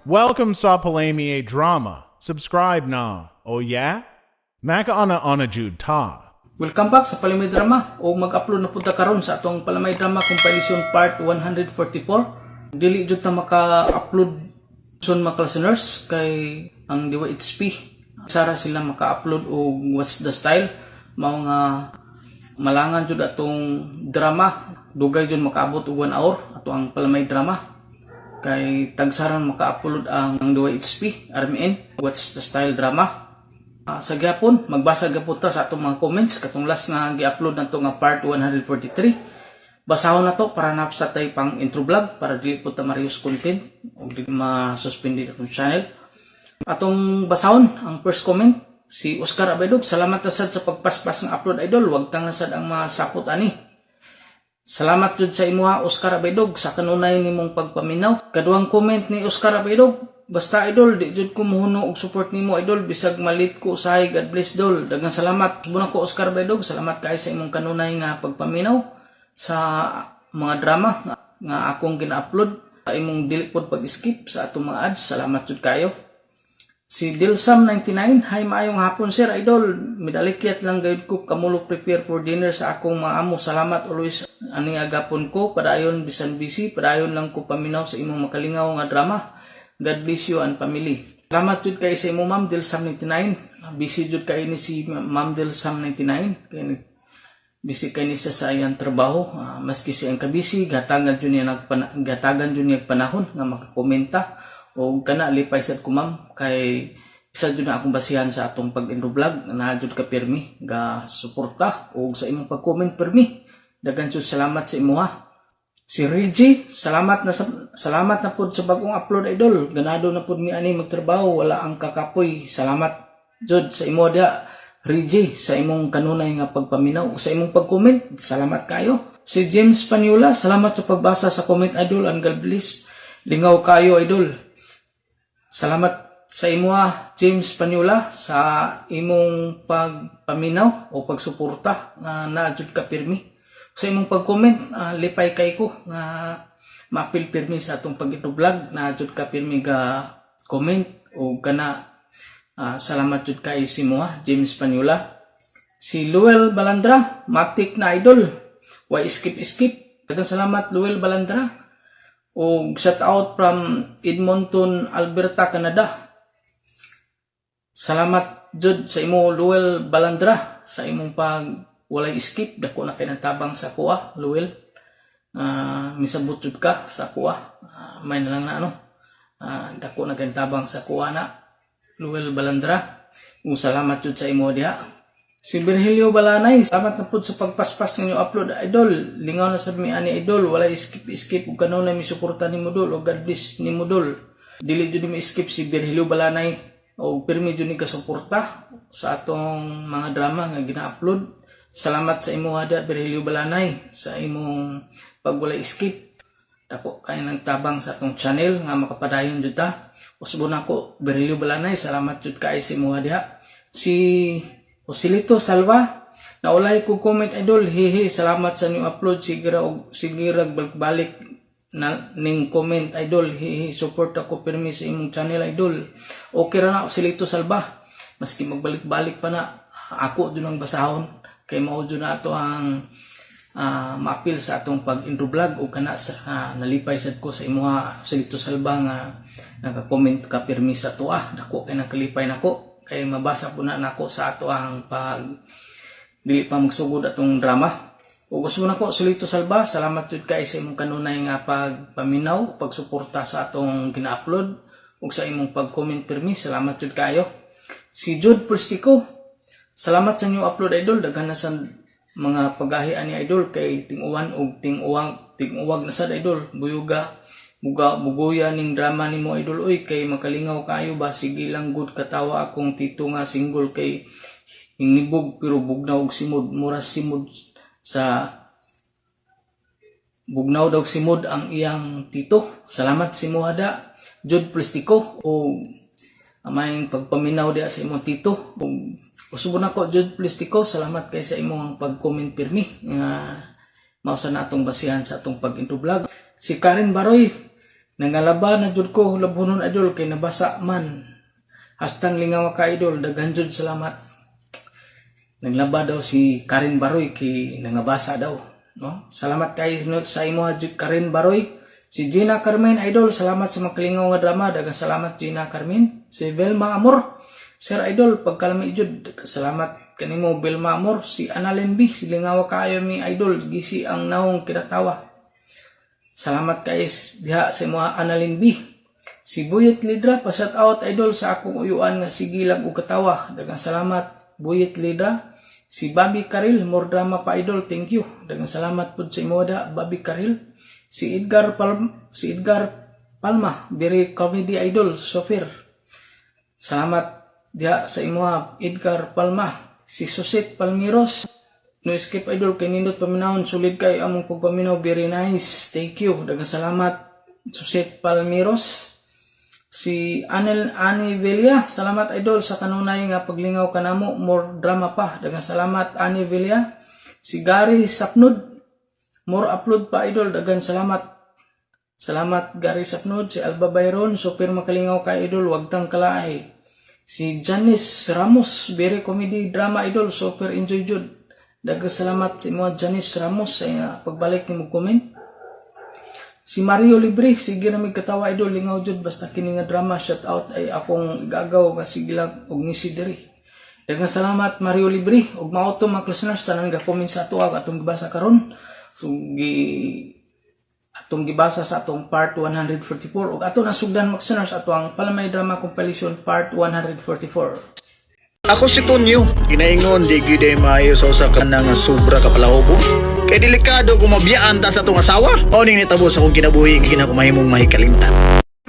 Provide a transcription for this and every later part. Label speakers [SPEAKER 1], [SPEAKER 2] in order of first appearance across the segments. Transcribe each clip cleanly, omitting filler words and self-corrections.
[SPEAKER 1] Welcome sa Palamay Drama. Subscribe na. Oh yeah? Makauna-una jud ta.
[SPEAKER 2] Welcome back sa Palamay Drama o mag-upload na punta karon sa atong Palamay Drama Compilation Part 144. Dili jud ta maka-upload soon, mga listeners, kay ang DYHP sara sila maka-upload og What's the Style, mao nga malangan jud atong drama, dugay jud makaabot og 1 hour ato ang Palamay Drama kay tagsaran maka-upload ang DYHP RMN What's the Style drama. Sa gyapon, magbasa gyapon ta sa atong mga comments katong last nga gi-upload nato nga part 143. Basahon na to para na sa tay pang intro vlog para dili po ta marius content o dili ma-suspended atong channel. Atong basahon ang first comment, si Oscar Abaydog. "Salamat na sad sa pagpaspas ng upload, idol. Wag tang na sad ang mga sapot ani." Salamat jud sa imuha, Oscar Abaydog, sa kanunay nimong pagpaminaw. Kaduhang comment ni Oscar Abaydog, "Basta idol, di jud ko muhuno og support nimo, idol, bisag malit ko usahay. God bless, dol." Daghang salamat. Subong ko, Oscar Abaydog, salamat kay sa imong kanunay nga pagpaminaw sa mga drama nga akong gina-upload, sa imong dili pod pag-skip sa atong mga ads. Salamat jud kayo. Si Dilsam99, "Hi, maayong hapon, sir, idol. Midalikyat lang gayud ko kamulo prepare for dinner sa akong mga amo. Salamat always ani agapon ko padayon bisan busy, padayon lang ko paminaw sa imong makalingaw nga drama. God bless you and family." Salamat jud kay sa imo, Ma'am Dilsam99. Busy jud kay ni si Ma'am Dilsam99 kay busy kay ni siya sa iyang trabaho. Maski siya ang kabisi, gatagan jud niya panahon nga makakomenta o kana lipay sad ko, ma'am, kay isa jud na akong basihan sa atong pag-intro vlog na jud ka pirmi ga suporta o sa imong pag-comment pirmi. Daghan jud salamat sa imuha. Si Reggie, "Salamat na pud sa bagong upload, idol. Ganado na pud mi ani magtrabaho, wala ang kakapoy." Salamat jud sa imo dia, Reggie, sa imong kanunay nga pagpaminaw, sa imong pag-comment. Salamat kayo. Si James Panula, "Salamat sa pagbasa sa comment, idol, and God bless. Lingaw kayo, idol." Salamat sa imo, James Panula, sa imong pagpaminaw o pagsuporta nga naa jud ka pirmi. Sa imong pag-comment, lipay kay ko nga maapil pirmi sa atong pag-vlog na jud ka pirmi ga comment o kana, salamat jud kay si mo, James Panula. Si Luel Balandra, "Matik na, idol. Why skip skip." Daghang salamat, Luel Balandra. O shout out from Edmonton, Alberta, Canada. Salamat jud sa imo, Luel Balandra, sa imong pag walay skip. Dako na kay tabang sa kuha, Luel. Misabot jud ka sa kuha. May na lang na ano. Dako na kay tabang sa kuha na, Luel Balandra. Ug salamat jud sa imo diha. Si Virgilio Balanay, "Salamat na pud sa pagpaspas ninyo upload, idol. Lingaw na sad mi ani, idol, walay skip skip ug kanunay mi suporta nimo, dol, ug God bless nimo, dol." Dili jud mi skip si Virgilio Balanay o pirmi jud ni kasuporta sa atong mga drama nga gina-upload. Salamat sa imo hada, Virgilio Balanay, sa imong pagwalay skip. Dako kay nang tabang sa atong channel nga makapadayon jud ta. Usbon ako, Virgilio Balanay, salamat jud kay sa imo diha. Si Joselito Salva, "Naulay ko comment, idol, hehe. Salamat sa new upload, sige ra og sige rag balik na ning comment, idol, hehe. Support ako pirmi sa imong channel, idol." Okay ra na, Joselito Salva. Maski magbalik-balik pa na ako jud ang basahon kay mao jud na ato ang maapil sa atong pag-intro vlog o kana sa nalipay sad ko sa imuha, Joselito Salva, nga naka-comment ka pirmi sa tuwa. Dako kay nagkalipay nako kay mabasa po na nako sa ato ang pag dili pa magsugod atong drama. O gusto mo nako, Solito Salva, salamat jud kay sa imong kanunay nga pagpaminaw, pagsuporta sa atong gina-upload ug sa imong pag-comment pirmi. Salamat jud kayo. Si Jude Pulstico, "Salamat sa new upload, idol. Daghan na sa mga pagahi ani, idol, kay tinguwan og tinguwag tinguwag na sad, idol. Buyuga buga bugoya ning drama nimo, idol, oy, kay makalingaw kayo ba. Sige lang gud katawa akong tito nga single kay hingibog pero bugnaw og simod, mura simod sa bugnaw daw simod ang iyang tito." Salamat si Muhada, Jude Plastiko, o amayng pagpaminaw diha sa imong tito. Ug usubon ako, Jude Plastiko, salamat kay sa imong pag-comment pirmi nga mao sa natong basihan sa atong pag-intro vlog. Si Karen Baroy, Nangalaba na jud ko labhonon, idol, kay nabasa man. Hastang lingawa ka, idol, daghan jud salamat. Naglaba daw si Karen Baroy kay nangabasa daw, no? Salamat kay no, sa imo jud, Karen Baroy. Si Gina Carmen, idol, salamat sa makalingaw nga drama. Daghang salamat, Gina Carmen. Si Velma Amor, Sir Idol, pagkalami jud, salamat kanimo, Velma Amor. Si Annalyn B, si lingawa kaayo mi, idol, gisi ang naong kinatawa. Salamat kay diha sa imo, Annalyn B. Si Buyet Lidra, pa shout out, idol, sa akong uyuan nga sige lang og katawa. Daghang salamat, Buyet Lidra. Si Bobby Karil, more drama pa, idol, thank you. Daghang salamat pud sa imo da, Bobby Karil. Si Edgar Palma, very comedy, idol, Sofir. Salamat diha sa imo, Edgar Palma. Si Susit Palmiros, no skip, idol, kay nindot paminawon, solid kay among pagpaminaw, very nice. Thank you. Daghang salamat, Susit Palmiros. Si Anel Ani Villa, salamat, idol, sa kanunay nga paglingaw kanamo, more drama pa. Daghang salamat, Ani Villa. Si Gary Sapnud, more upload pa, idol, daghang salamat. Salamat, Gary Sapnud. Si Alba Byron, super makalingaw ka, idol, wag tang kalaay. Si Janice Ramos, very comedy drama, idol, super enjoy jud. Daghang salamat sa imo, Janice Ramos, sa pagbalik nimo comment. Si Mario Libre, sige na may katawa, idol, lingaw jud basta kini nga drama, shout out ay akong gagaw nga sige lang og ngisi diri. Daghang salamat, Mario Libre. Ug mao to, mga listeners, tanan ga comment sa ato atong gibasa karon. So gi atong gibasa sa atong part 144 ug ato nasugdan, mga listeners, ato ang Palamay Drama Compilation part 144.
[SPEAKER 3] Ako si Tonyo. Ginaingon, di gyud ay maayo sa usa ka nga sobra ka palahubo. Kay delikado kung mabiyaan ta sa atong asawa. Mao ning nitabo sa akong kinabuhi nga ginakumahimong mahikalimtan.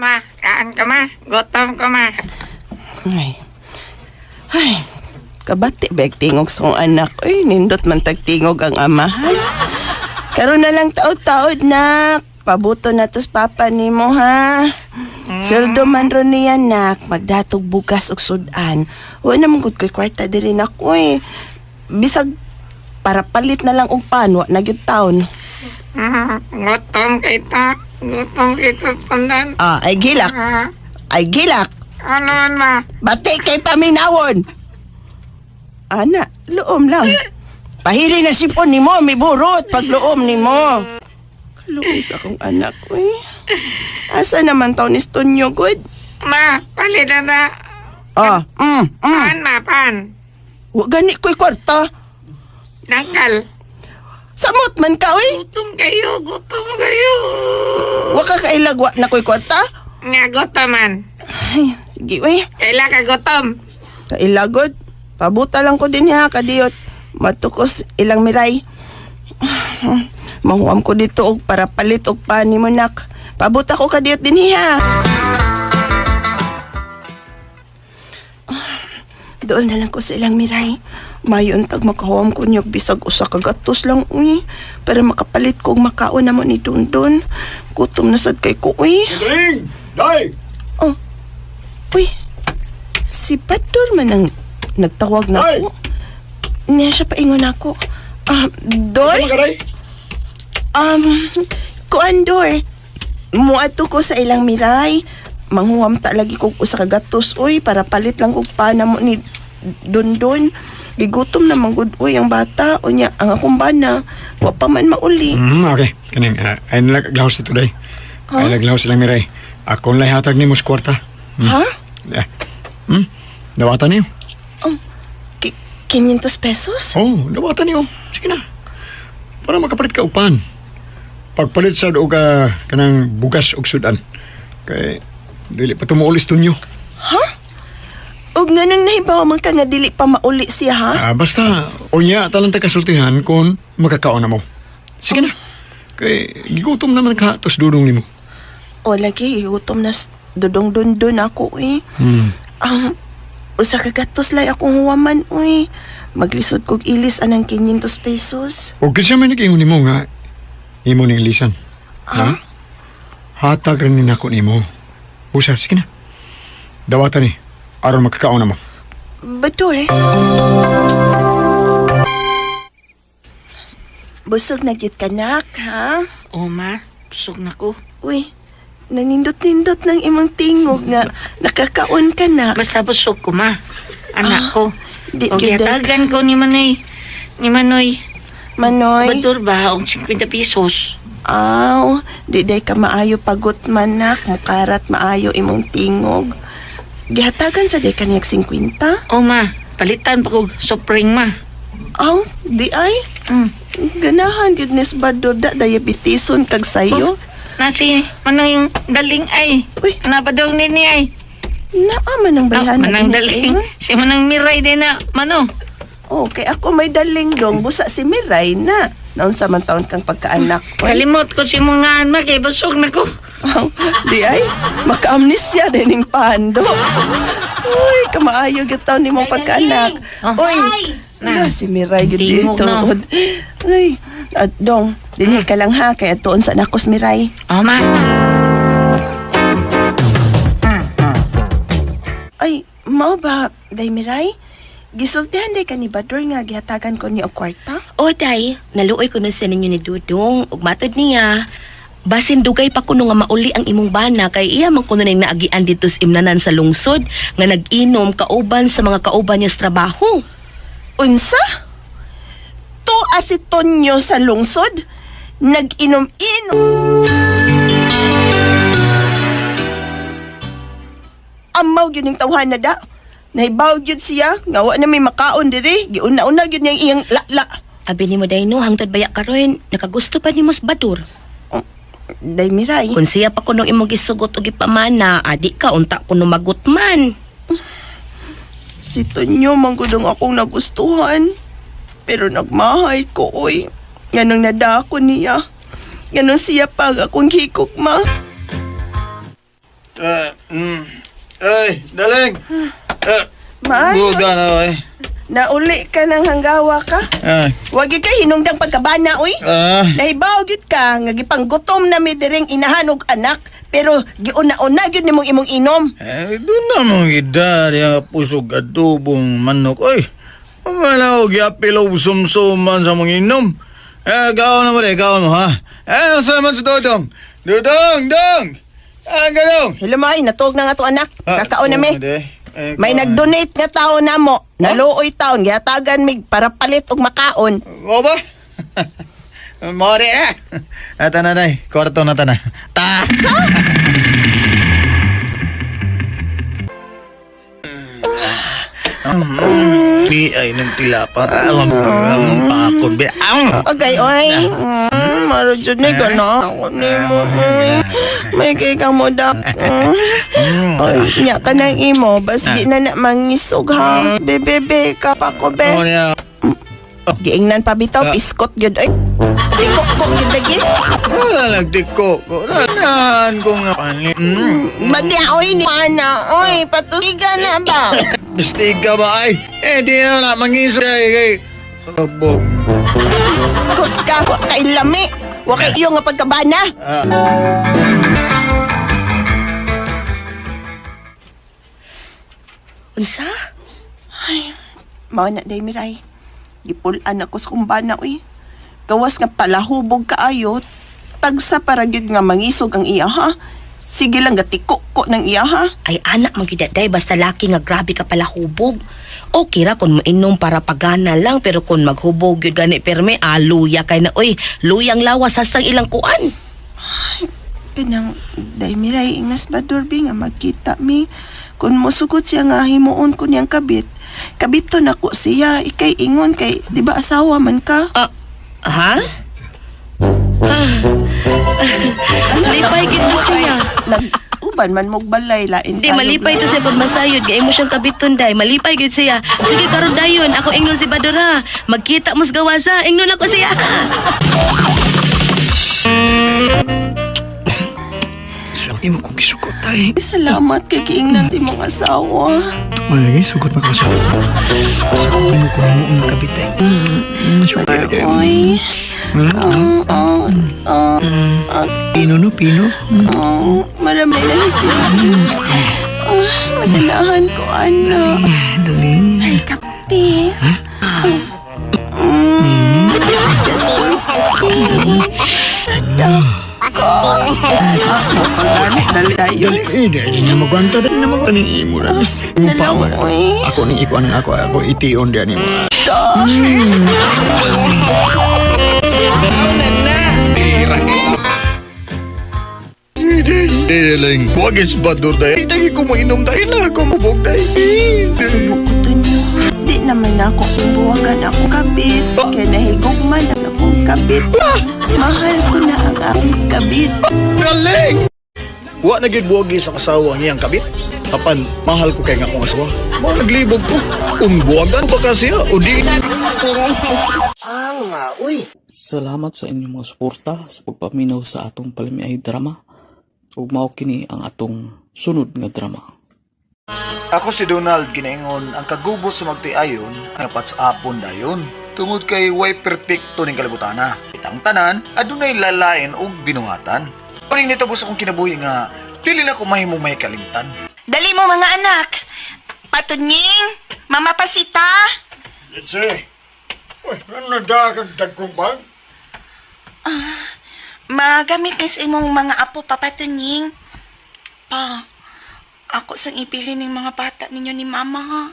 [SPEAKER 4] Ma, kaan ka, ma. Gutom ko, ma.
[SPEAKER 5] Ay. Ay. Kabati beg tingog sa kong anak. Uy, nindot man tagtingog ang amahan. Karon na lang taod-taod, nak. Pabuto na tos papa nimo, ha. Sweldo man ron niya, nak. Magdatog bugas og sudan. Wa na man gud ko'y kwarta diri nako eh. Bisag para palit na lang og pan, wa na gyud taon.
[SPEAKER 4] Gutom kita. Gutom kita, tandan.
[SPEAKER 5] Ah, ay gilak.
[SPEAKER 4] Ah,
[SPEAKER 5] Ay gilak.
[SPEAKER 4] ano man, ma?
[SPEAKER 5] Bati kay paminawon. Ana, luom lang. Pahili na sipon nimo, mi burot pagluom nimo. Kaluoy sa akong anak, uy. Asa naman taon ni Stonyo, good?
[SPEAKER 4] Ma, palit na na.
[SPEAKER 5] Ah,
[SPEAKER 4] Pan, ma, pan.
[SPEAKER 5] Wa gani ko'y kwarta.
[SPEAKER 4] Nangkal.
[SPEAKER 5] Samot man ka, uy.
[SPEAKER 4] Gutom kayo, gutom kayo.
[SPEAKER 5] Wa ka kailag, wa na ko'y kwarta.
[SPEAKER 4] Nga, gutom man.
[SPEAKER 5] Ay, sige, uy.
[SPEAKER 4] Kaila ka gutom.
[SPEAKER 5] Kailagod. Pabuta lang ko din ha, kadiyot. Matukos ilang miray. Mahuam ko dito og para palit og pani mo, nak. Pabuta ko kadiyot din ha. Dool na lang ko sa ilang miray. Mayo untag makahuam ko niyog bisag usa ka gatos lang uy. Para makapalit ko og makaon na mo ni Dundon. Gutom na sad kay ko uy.
[SPEAKER 3] Galing! Day!
[SPEAKER 5] Oh. Uy. Si Pador man ang nagtawag na
[SPEAKER 3] Ay!
[SPEAKER 5] ako. Niya siya paingon ako. Ah, Dor?
[SPEAKER 3] Magaray!
[SPEAKER 5] Kuan, Dor. Muadto ko sa ilang miray. Manghuam ta lagi kog usa ka gatos uy para palit lang og pana mo ni Dundon. Gigutom na manggod uy ang bata. Unya ang akong bana wa pa man mauli.
[SPEAKER 6] Okay. Kaning, ay nalaglaos dito, day.
[SPEAKER 5] Huh?
[SPEAKER 6] Ay naglaos silang miray. Ako lang hatag ni mo sa kwarta.
[SPEAKER 5] Ha?
[SPEAKER 6] Eh, dawatan niyo.
[SPEAKER 5] Oh, 500 pesos?
[SPEAKER 6] Oh, dawatan niyo. Sige na. Para makapalit ka og pan. Pagpalit sa og kanang bugas og sudan. Kay dili pa tumuulis tunyo.
[SPEAKER 5] Og nganong nahibaw man ka nga dili pa mauli siya, ha?
[SPEAKER 6] Ah, basta unya talang ta kasultihan kung makakaon na mo. Sige na. Kay gigutom naman ka tos dudong nimo.
[SPEAKER 5] O lagi, gutom na dudong dundun ako eh. Usa ka gatos lay akong huwaman uy. Maglisod kog ilis anang 500 pesos.
[SPEAKER 6] Og kinsa may nag-ingon nimo nga imo ning lisan?
[SPEAKER 5] Ha?
[SPEAKER 6] Hatag rin ni nako nimo. Busa, sige na. Dawatan ni aron makakaon na mo.
[SPEAKER 5] Bador. Busog na gyud ka, nak, ha?
[SPEAKER 4] O, ma, busog na ko.
[SPEAKER 5] Uy, Nanindot-nindot ng imong tingog nga nakakaon ka na.
[SPEAKER 4] Basta busog ko, ma. Anak ko.
[SPEAKER 5] Di
[SPEAKER 4] O
[SPEAKER 5] gyud ay-
[SPEAKER 4] gihatagan ko ni Manoy. Ni Manoy.
[SPEAKER 5] Manoy.
[SPEAKER 4] Bador ba? Og 50 pesos.
[SPEAKER 5] Aw, di day ka maayo pagot manak, mukarat maayo imong tingog. Gihatagan sa day kaniyag 50?
[SPEAKER 4] O ma, palitan pa ko sopring ma.
[SPEAKER 5] Aw, di ay. Ganahan gyud nis Bador da diabetison kag sayo.
[SPEAKER 4] Nasi Manoy yung daling ay.
[SPEAKER 5] Uy.
[SPEAKER 4] Napadong nini ay.
[SPEAKER 5] Naa man ang
[SPEAKER 4] Ah,
[SPEAKER 5] bayhana
[SPEAKER 4] manang
[SPEAKER 5] dinhi
[SPEAKER 4] daling.
[SPEAKER 5] ingon.
[SPEAKER 4] Si Manang Miray din na, mano.
[SPEAKER 5] Okay, ako may daling dong busa si Miray na. Naunsa man taon kang pagkaanak. Oy.
[SPEAKER 4] Kalimot ko si mga ma kay busog na ko.
[SPEAKER 5] Aw, di ay, makaamnesia din ning pando. Uy, kamaayo gyud taon nimong pagkaanak.
[SPEAKER 4] Oh.
[SPEAKER 5] Uy, na si Miray gyud
[SPEAKER 4] Tingog
[SPEAKER 5] dito.
[SPEAKER 4] na.
[SPEAKER 5] Ay, at dong, dinhi ka lang ha kay atuon sa nakos Miray.
[SPEAKER 4] O ma,
[SPEAKER 5] Ay, mao ba, day Miray? Gisultihan day ka ni Bador nga gihatagan ko ni og kwarta?
[SPEAKER 7] O day, naluoy ko nun sa ninyo ni Dudong ug matod niya. Basin dugay pa kuno nga mauli ang imong bana kay iya man kuno ning naagian didto sa imnanan sa lungsod nga nag-inom kauban sa mga kauban niya sa trabaho.
[SPEAKER 5] Unsa? Tuwa si Tonyo sa lungsod? Nag-inom-inom. Amaw gyud ning tawhan na da. Nahibaw gyud siya nga wa na may makaon diri. Giuna-una gyud niyang iyang la-la.
[SPEAKER 7] Abi nimo day no, hangtod baya karon nakagusto pa nimo sa Badur.
[SPEAKER 5] Day Miray.
[SPEAKER 7] Kung siya pa kuno imong gisugot og gipamana, adi ka unta kuno magutman.
[SPEAKER 5] Si Tonyo man gud ang akong nagustuhan. Pero nagmahay ko oy. Nganong nadako niya. Nganong siya pa ang akong hikog ma.
[SPEAKER 3] Ay, daling.
[SPEAKER 5] Maay,
[SPEAKER 3] Buga na oy.
[SPEAKER 5] nauli ka ng hanggawa ka.
[SPEAKER 3] Ah,
[SPEAKER 5] Wag gyud kay hinungdang pagkabana oy.
[SPEAKER 3] ah.
[SPEAKER 5] Nahibaw gyud ka nga gipanggutom na mi diring inahan og anak pero giuna-una gyud nimong imong inom.
[SPEAKER 3] Eh, doon na mong gida, diya pusog adobong manok. Oy, wala ko giapil og sumsuman sa mong inom. Eh, gaon na mo de, gaon mo ha. Eh, nasa naman si Dodong? Dodong, dong! Ah, galong!
[SPEAKER 5] Hello maay, natuog na nga to anak.
[SPEAKER 3] Ah,
[SPEAKER 5] Kakaon na mi.
[SPEAKER 3] oo, de. Eh,
[SPEAKER 5] May
[SPEAKER 3] kaon.
[SPEAKER 5] nag-donate nga tao namo. Naluoy taon gihatagan mig para palit og makaon.
[SPEAKER 3] Oo ba? More na. Ata na, day. Kwarto na ta na. Ta! Di ay nang tilapa. Alam ang pakon. Be, ang!
[SPEAKER 5] Okay, oy. Maro jud ni gana ako nimo. Oy. May kay kang modak. Oy, nya ka nang imo bas di na na mangisog ha. Bebe be ka pa ko be.
[SPEAKER 3] Ano niya?
[SPEAKER 5] Giingnan pa bitaw piskot gyud oy. Tiko ko gyud lagi.
[SPEAKER 3] Wala nagtiko ko. Naan ko nga pani.
[SPEAKER 5] Bagla oy ni ana oy patusiga na ba?
[SPEAKER 3] Stiga ba ay? Eh, di na na mangisog ay kay. Kabog.
[SPEAKER 5] Piskot ka wa kay lami. Wa kay iyo nga pagkabana.
[SPEAKER 7] Unsa?
[SPEAKER 5] Mao na day Miray. Gipul-an ako sa kumbana uy. Gawas nga palahubog kaayo, tagsa para gyud nga mangisog ang iya ha. Sige lang gatiko ko ng iya ha.
[SPEAKER 7] Ay anak man gyud day basta laki nga grabe ka pala hubog. Okay ra kung mainom para pagana lang pero kung maghubog gyud gani perme ah, luya kay na oy, luyang lawas hastang ilang kuan.
[SPEAKER 5] Kanang day Miray ingas ba durbi nga magkita mi. Kung mosugot siya nga himuon ko niyang kabit. Kabito nako siya ikay ingon kay di ba asawa man ka?
[SPEAKER 7] Ah, ha?
[SPEAKER 5] Ano,
[SPEAKER 7] Lipay gid mo siya.
[SPEAKER 5] Nag uban man mog balay lain
[SPEAKER 7] Di
[SPEAKER 5] tayo,
[SPEAKER 7] malipay to siya pag masayod gay mo siyang kabiton day. Malipay gyud siya. Sige karon dayon ako ingnon si Badora. Magkita mo sa gawasa. Ingnon ako siya.
[SPEAKER 6] Imo kong gisugot tay.
[SPEAKER 5] Salamat kay giingnan si mong asawa.
[SPEAKER 6] Malagi, sugot pa ko sa. Imo ko mo ang kabit tay.
[SPEAKER 5] Oy. Oh, oh, oh,
[SPEAKER 6] Pino no, pino.
[SPEAKER 5] oh, marami na hipin. Oh, masalahan ko, ano.
[SPEAKER 6] Daling.
[SPEAKER 5] Ay, kape. Ha? Kapiski. Tatak. ko. Pagani, dali tayo.
[SPEAKER 6] Dali, eh, dali na magwanta, dali na magwanta ning imo na.
[SPEAKER 5] Ah, sige na lang, uy.
[SPEAKER 6] Ako ning ikuan ang ako, ako tion diyan nimo.
[SPEAKER 3] Diling, buwagis ba doon dahil? Hindi ko mainom dahil na ako mabog dahil.
[SPEAKER 5] Subo ko to niyo. Di naman ako buwagan ako kabit. Kaya nahigugma na sa akong kabit. Mahal ko na ang akong kabit.
[SPEAKER 3] Galing! Wa na gid buwagi sa kasawa niyang kabit. Apan, mahal ko kay nga akong asawa. Mao naglibog ko. Kung buwagan pa ka siya, o di.
[SPEAKER 2] Salamat sa inyong mga suporta sa pagpaminaw sa atong palamiay drama. Ug mao kini ang atong sunod nga drama.
[SPEAKER 3] Ako si Donald ginaingon ang kagubot sa magtiayon ang patsapon dayon. Tungod kay way perpekto ning kalibutana. Itang tanan adunay lalain og binuhatan. Uning nitabo sa akong kinabuhi nga dili na ko mahimong may kalimtan.
[SPEAKER 5] Dali mo mga anak. Patunying, Mama Pasita.
[SPEAKER 6] Lindsay. Uy, ano na kag dagkong bag?
[SPEAKER 5] Magamit ni sa imong mga apo, Papatunying. Pa, ako sang ipili ng mga bata ninyo ni Mama ha.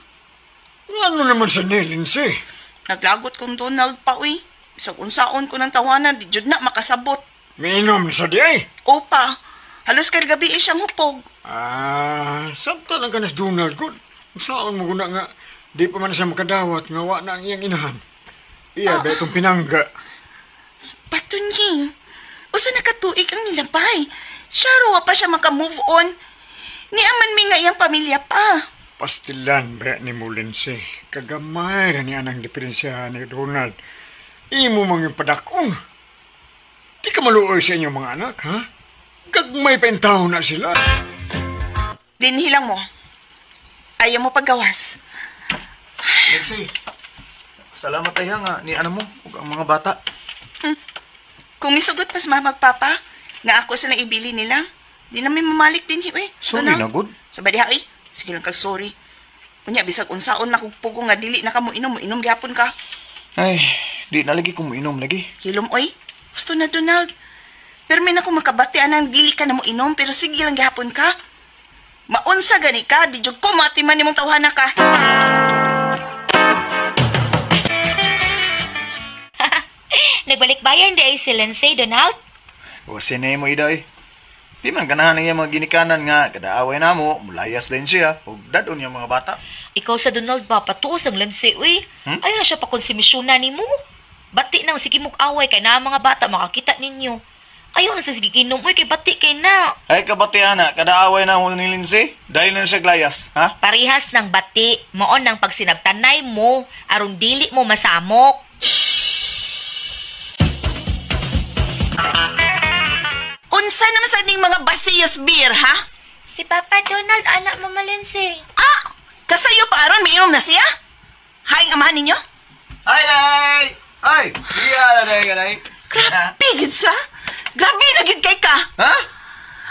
[SPEAKER 6] Ano naman sa ni, Lindsay?
[SPEAKER 5] Naglagot kong Donald pa, uy. Bisag unsaon ko ng tawanan, di jud na makasabot.
[SPEAKER 6] Miinom sa di ay.
[SPEAKER 5] Opa, halos kay gabi eh siyang hupog.
[SPEAKER 6] Ah, sabta lang ka na sa Donald ko. Saan mo guna nga, di pa man siya makadawat nga wa na ang iyang inahan. Iya, ba itong pinangga.
[SPEAKER 5] Patunying, usa na katuig ang nilabay. Siya rowa pa siya maka-move on. Niaman mi nga iyang pamilya pa.
[SPEAKER 6] Pastilan ba ni mo, Lindsay? Kagamay ra ni anang diferensya ni Donald. Imo mang yung padakong. Di ka maluoy sa inyong mga anak, ha? Gagmay pa yung na sila.
[SPEAKER 5] Dinhilang mo. Ayaw mo paggawas.
[SPEAKER 3] Lexi, salamat ay nga ni ano mo ug ang mga bata.
[SPEAKER 5] Kung misugot pas mama papa, nga ako sa naibili nila, di namin mamalik din hi, uy.
[SPEAKER 3] Sorry
[SPEAKER 5] Donald.
[SPEAKER 3] na gud.
[SPEAKER 5] Sa badiha, uy. Sige lang kag sorry. Unya, bisag unsaon na kog pugo nga dili na ka mo inom, inom gihapon ka.
[SPEAKER 3] Ay, di na lagi ko moinom lagi.
[SPEAKER 5] Hilom, oy. Gusto na, Donald. Pero may na makabati anang dili ka na mo inom, pero sige lang gihapon ka. Maunsa gani ka, di jud ko maatiman nimong tawhana ka.
[SPEAKER 8] Nagbalik bayan di ay si Lindsay, Donald.
[SPEAKER 3] O sinay mo iday. Di man ganahan niya mga ginikanan nga kadaaway namo, mulayas din siya ug dadon niya mga bata.
[SPEAKER 8] Ikaw sa Donald ba, patuos ang Lindsay, uy.
[SPEAKER 3] Hmm?
[SPEAKER 8] Ayaw na siya pakonsumisyonan ni mo. Bati nang sige mong away kay na ang mga bata makakita ninyo. Ayaw na sa sige ginom, uy, kay bati kay na.
[SPEAKER 3] Ay kabati ana, kadaaway namo ni Lindsay. Dahil na siya glayas, ha?
[SPEAKER 8] Parihas ng bati, moon ng pagsinabtanay mo, aron dili mo masamok.
[SPEAKER 5] Unsa naman sa ning mga basiyos beer, ha?
[SPEAKER 8] Si Papa Donald, anak Mama Lindsay.
[SPEAKER 5] Ah! Kasayo pa aron miinom na siya? Haing amahan ninyo?
[SPEAKER 3] Ay, day! Ay, diya na day ka day.
[SPEAKER 5] Grabe gid sa. Grabe na gid kay ka.
[SPEAKER 3] Ha?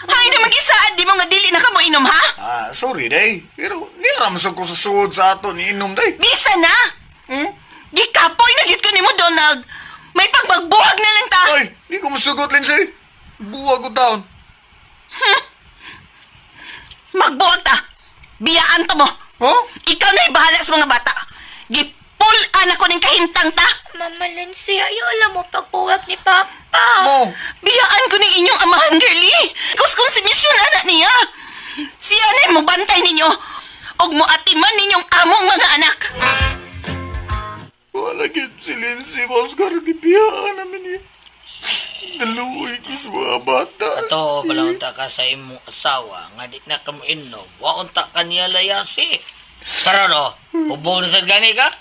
[SPEAKER 5] Hay na magisaad di mo nga dili na ka mo inom, ha?
[SPEAKER 3] Ah, sorry day. Pero niya ramsog ko sa suod sa ato ni inom day.
[SPEAKER 5] Bisa na.
[SPEAKER 3] Hmm?
[SPEAKER 5] Gikapoy na gid ko nimo, Donald. May pagmagbuhag na lang ta.
[SPEAKER 3] Ay, di ko musugot Lindsay. Buwag ko down.
[SPEAKER 5] Magbuhag ta. Biyaan ta mo.
[SPEAKER 3] Huh?
[SPEAKER 5] Ikaw na bahala sa mga bata. Gipul anak ko ning kahintang ta.
[SPEAKER 8] Mama Lindsay, ayaw alam mo pagbuwag ni Papa.
[SPEAKER 3] Mo.
[SPEAKER 5] Biyaan ko ning inyong amahan, girlie. Kus kung si Mission anak niya. Siya na mo bantay ninyo. Og mo atiman ninyong among mga anak.
[SPEAKER 3] Wala gid si Lindsay Oscar gibiyaan namin niya. Naluoy ko sa mga bata.
[SPEAKER 4] Ato, pala unta ka sa imong asawa, nga di na ka mo inom, wa unta ka niya layasi. Karon oh, hubog na sad gani ka?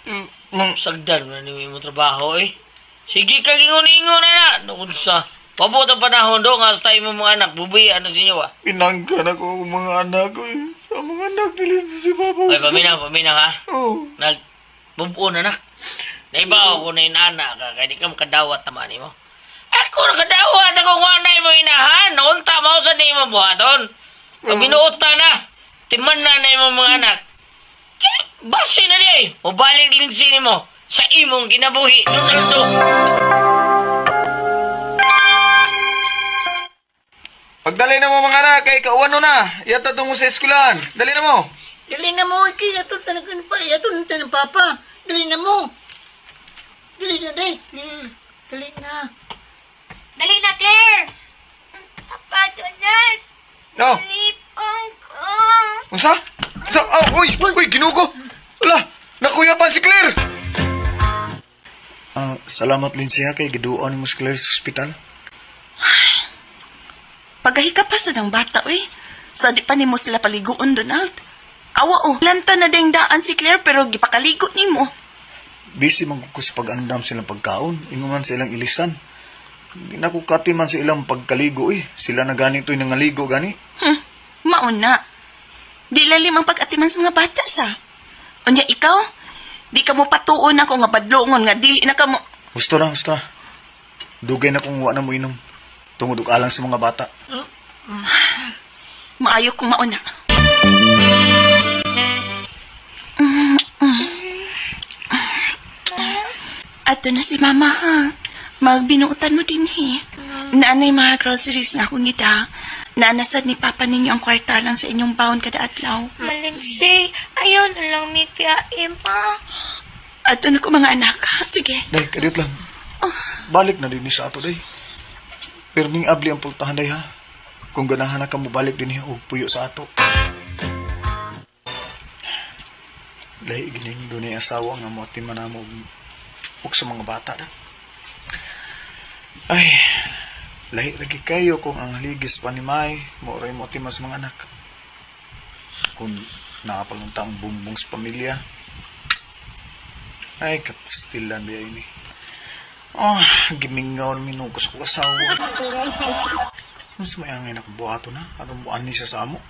[SPEAKER 4] Sagdan mo na nimo imong trabaho eh. Sige ka gingon-ingon na na. Nukod sa Pabot ang panahon do nga sa imong mga anak, bubiyan na sa inyo ah.
[SPEAKER 3] Pinangkan ako ang mga anak ko eh. Sa mga anak ni Lindsay si Papa
[SPEAKER 4] Ay,
[SPEAKER 3] Oscar.
[SPEAKER 4] paminaw, paminaw ha.
[SPEAKER 3] Oh.
[SPEAKER 4] Nal, bubuo na nak. Naibaw ko na inana ka, kaya di ka makadawat naman mo. Ako nakadawat ako kung anay mo inahan. Unta mo sa di mo buhaton. Pag binuot na, timan na na imong mga anak. Kaya, base na di ay. Ubalik lingsin mo sa imong kinabuhi. Donaldo.
[SPEAKER 3] Pagdali na mo mga anak, kay kauwan na. Yata tungo sa eskwelahan. Dali na mo.
[SPEAKER 9] Dali na mo, iki. Ato tanagan pa. Ato na papa. Dali na mo. Dali na, day. Dali na.
[SPEAKER 8] Dali na, Claire! Papa, Donald!
[SPEAKER 3] No.
[SPEAKER 8] Lipong ko!
[SPEAKER 3] Unsa? Unsa? Oh, uy, uy, ginugo. Wala, nakuya pa si Claire. Ah, salamat Lindsay ha kay giduon mo si Claire sa ospital.
[SPEAKER 5] Pagahika pa sa ng bata, uy. Sa di pa nimo sila paliguon, Donald. Awa oh, lanta na ding daan si Claire pero gipakaligo nimo.
[SPEAKER 3] Busy man ko sa pag-andam silang pagkaon, ingon man sa ilang ilisan. Di na ko kati man sa ilang pagkaligo eh. Sila na gani to'y nangaligo gani.
[SPEAKER 5] Mauna. Di lalim ang pag-atiman sa mga bata sa. Unya ikaw, di ka mo patuon ako nga badlongon nga dili na ka mo.
[SPEAKER 3] Gusto na, gusto na. Dugay na kung wa na mo inom. Tungod og alang sa mga bata.
[SPEAKER 5] Maayo kong mauna. Ato na si Mama ha. Magbinuutan mo din he. Naanay mga groceries na akong ita. Naanasad ni Papa ninyo ang kwarta lang sa inyong baon kada adlaw.
[SPEAKER 8] Malinsi, ayaw na lang mi piyae, ma.
[SPEAKER 5] Ato na ko mga anak. Sige.
[SPEAKER 3] Day, kadiyot lang. Balik na din ni sa ato, day. Pero ning abli ang pultahan, day, ha? Kung ganahan na ka mo balik din og puyo sa ato. Lahi gining dunay asawa nga mo atiman na mo og sa mga bata da. Ay, lahi lagi kayo kung ang haligis pa ni May, mo ray mo atiman sa mga anak. Kung nakapalunta ang bumbong sa pamilya, ay, kapastilan biya ini. Ah, gimingaw na minugos ko asawa. Ano sa may angay na buhato na? Anong buwan ni sa samo?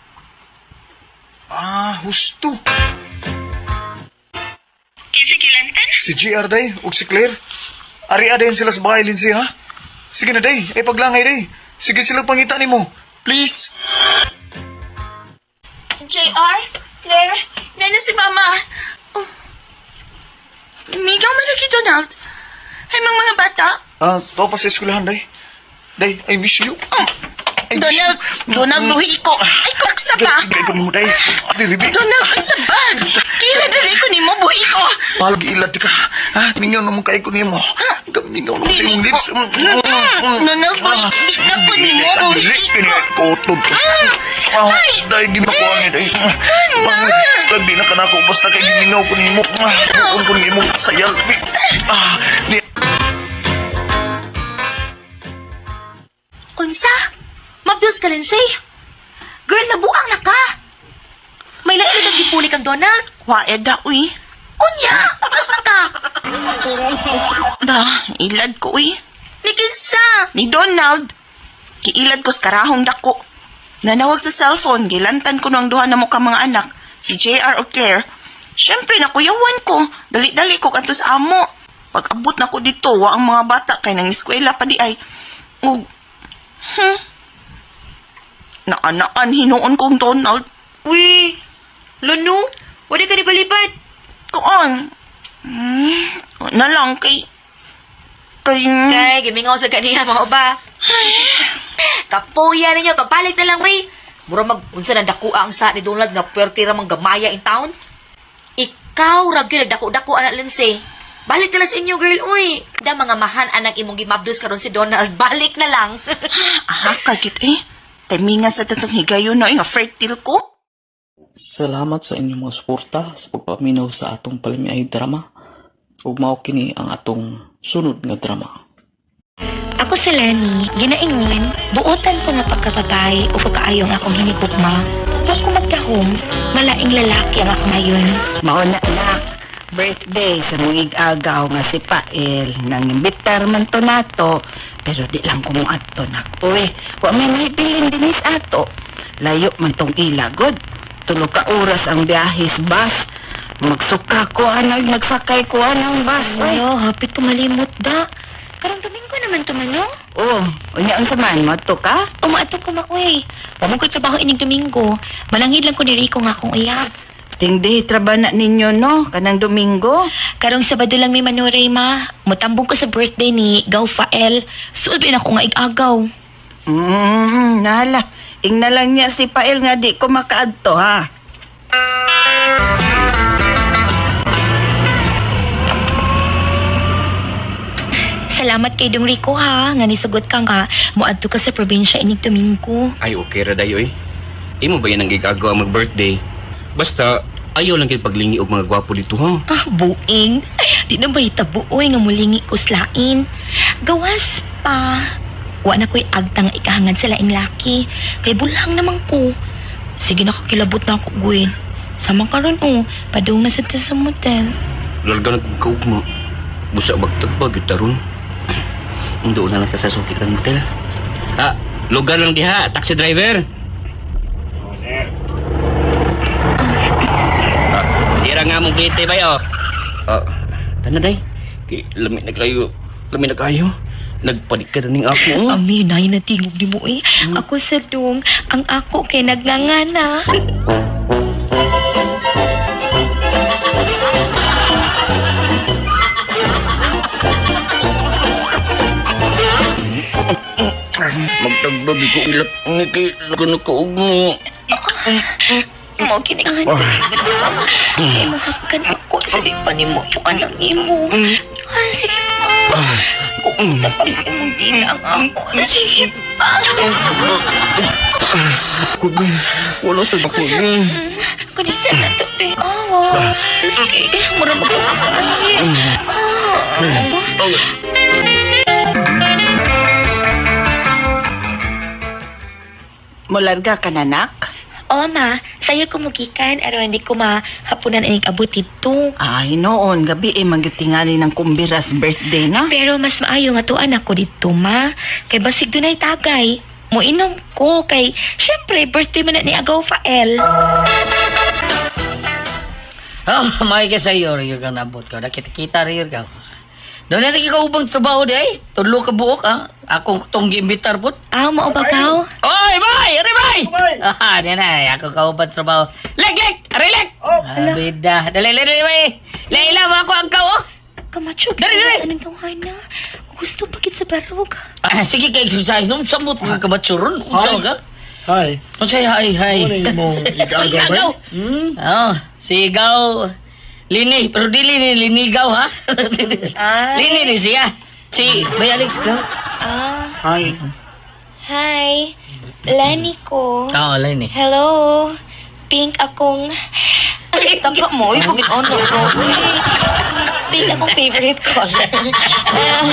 [SPEAKER 3] Ah, husto! Si GR day, ug si Claire. Ari dayon sila sa bahay, Lindsay, ha? Sige na, day. Ay, paglangay, day. Sige sila pangita nimo. Please.
[SPEAKER 5] JR, Claire, nana si Mama. Oh. Migaw malaki, Donald. Ay, mga bata.
[SPEAKER 3] Ah, to pa sa eskwelahan, day. Day, I miss you. I miss
[SPEAKER 5] Donald,
[SPEAKER 3] you.
[SPEAKER 5] Donald, luhi ko. Ay, kaksa ba?
[SPEAKER 3] Gay ko mo, day. Ate, Ribi.
[SPEAKER 5] Donald, ay ba? Kira dali ko nimo, buhi ko.
[SPEAKER 3] Palagi ilat ka. Ha? Mingaw na mong kay ko nimo. Mingaw na mo sa imong lips.
[SPEAKER 5] Donald, buhi, di na ko nimo, buhi ko.
[SPEAKER 3] Kotog. Ah, dahil di makuha ni day. Donald! Di na ka na ako. Basta kay gimingaw ko nimo. Buon ko nimo. Sayal. Ah, di.
[SPEAKER 8] Unsa? Mabiyos ka, Lindsay. Girl, nabuang na ka. May lain ang gipuli kang Donald.
[SPEAKER 5] Wae da, uy.
[SPEAKER 8] Unya, mabiyos man ka.
[SPEAKER 5] Da, ilad ko, uy.
[SPEAKER 8] Ni kinsa.
[SPEAKER 5] Ni Donald. Kiilad ko sa karahong dako. Nanawag sa cellphone, gilantan ko ng duha na mukha mga anak, si JR o Claire. Siyempre, nakuyawan ko. Dali-dali ko kanto sa amo. Pag abot na ko dito, wa ang mga bata kay nang eskwela pa di ay. Ug, naanaan hinuon kong Donald.
[SPEAKER 8] Uy, Lunu, wala ka ni balibad.
[SPEAKER 5] Koon. Na lang kay... Kay...
[SPEAKER 8] Kay, gimingaw sa ganiya mga uba. Kapuya ninyo, pabalik na lang, wey. Mura mag, unsa na dako ang sa ni Donald nga puwerte ra mang gamaya in town. Ikaw, rag yun, nagdako-dako anak Lindsay. Balik na lang sa inyo, girl, uy. Da mga mahan anak imong gimabdos karon si Donald, balik na lang.
[SPEAKER 5] Aha, kagit eh. Timinga sa tatong higayon na nga fertile ko.
[SPEAKER 2] Salamat sa inyong mga suporta sa pagpaminaw sa atong palamiay drama. Ug mao kini ang atong sunod nga drama.
[SPEAKER 7] Ako si Lenny, ginaingon, buotan ko nga pagkababay o pagkaayo ang akong hinigugma. Huwag ko magdahom, malaing lalaki ang akong ngayon.
[SPEAKER 10] Mao na anak, birthday sa mong agaw nga si Pael. Nangimbitar man to nato, pero di lang ko adto nak. Uy, wa may nahibilin dinis ato. Layo man tong ilagod. Tulo ka oras ang biyahe sa bus. Magsuka ko ano, magsakay ko anang bus. Uy.
[SPEAKER 7] Ano, hapit ko malimot da. Karong Domingo naman to man, no?
[SPEAKER 10] Oh, unya ang saman mo to ka?
[SPEAKER 7] Umaadto ko maoy. Wa man ko'y trabaho ining Domingo. Malangid lang ko ni Rico nga akong uyab.
[SPEAKER 10] Tingdi trabaho na ninyo no kanang Domingo.
[SPEAKER 7] Karong Sabado lang may manuray ma. Mutambong ko sa birthday ni Gaufael. Suod ba ako nga igagaw.
[SPEAKER 10] Nala. Ingna lang niya si Pael nga di ko makaadto, ha?
[SPEAKER 7] Salamat kay Dong Rico ha, nga nisugot ka nga moadto ka sa probinsya inig Domingo.
[SPEAKER 11] Ay, okay ra dayo eh. Imo ba yan ang gigagawa mag-birthday? Basta, ayaw lang kay paglingi og mga gwapo dito ha.
[SPEAKER 7] Ah, buing. Di na ba hitabo oy nga mulingi ko slain. Gawas pa. Wa na ko'y agtang ikahangad sa laing laki. Kay bulang naman ko. Sige nakakilabot na ako, Gwen. Sama karon oh, padung na sa ta sa motel.
[SPEAKER 11] Larga na kong kaugma. Busa bagtagba gyud taron. Doon na lang ta sa sukit ng motel. Ah, lugar lang diha, taxi driver.
[SPEAKER 6] Sir.
[SPEAKER 11] Ah, dira nga mong plite bay oh. Ah, tana day. Kay lami na kayo. Lami na kayo. Nagpanik ka na ning ako. Oh.
[SPEAKER 7] Ami, nay na tingog ni mo eh. Ako sa dong, ang ako kay nagnangana.
[SPEAKER 11] Magtagbag ko ilap ni kay kuno kaugma.
[SPEAKER 7] Mo kinikan ko. Kay mahakan ako sa di pa nimo yung anang imo. Ah, sige pa. Kung tapag sa imong dila ang ako. Sige pa.
[SPEAKER 11] Ako ba? Wala sa ako ba?
[SPEAKER 7] Kunita na to, be. Awa. Sige, mura magkakakain. Ah.
[SPEAKER 10] Mularga ka na, nak?
[SPEAKER 7] Oo, ma. Sa'yo kumugikan aron di ko mahapunan inig abot dito.
[SPEAKER 10] Ay, noon, gabi eh, magyutingali ng kumbiras birthday na.
[SPEAKER 7] Pero mas maayo nga tuan ako dito, ma. Kay basig dunay tagay. Moinom ko kay syempre birthday man na ni Agaw Fael.
[SPEAKER 4] Oh, may ka sa iyo, rin kang nabot ko. Nakita-kita rin ka. Doon natin ikaw ubang trabaho di ay. Tulo ka buok ha. Akong tong giimbitar po.
[SPEAKER 7] Aw, mao ba kaw?
[SPEAKER 4] Oy, bay! Ari, bay! Ah, di na. Ako kauban trabaho. Lek, lek! Ari, lek! Oh, ah, bida. Dali, dali, dali, bay. Laila mo ako ang kaw, oh.
[SPEAKER 7] Kamacho,
[SPEAKER 4] Dali, dali!
[SPEAKER 7] anong tawhana? Gusto pakit sa barog.
[SPEAKER 4] Ah, sige ka exercise no. Samot mga kabatsuron. Unsa ka?
[SPEAKER 6] Hi.
[SPEAKER 4] Unsa hi hi.
[SPEAKER 6] Ano yung mong igagaw, bay?
[SPEAKER 4] Igagaw. Oh, sigaw. Lini, pero dili ni linigaw ha.
[SPEAKER 7] Ay.
[SPEAKER 4] Lini ni siya. Si Bay Alex go.
[SPEAKER 7] Ah,
[SPEAKER 6] Hi.
[SPEAKER 7] hi. Lenny ko.
[SPEAKER 4] Oo, Lini.
[SPEAKER 7] Hello. Pink akong... Ay, taka mo. Uy, bakit ano ko? Uy, Pink akong favorite color. Ah,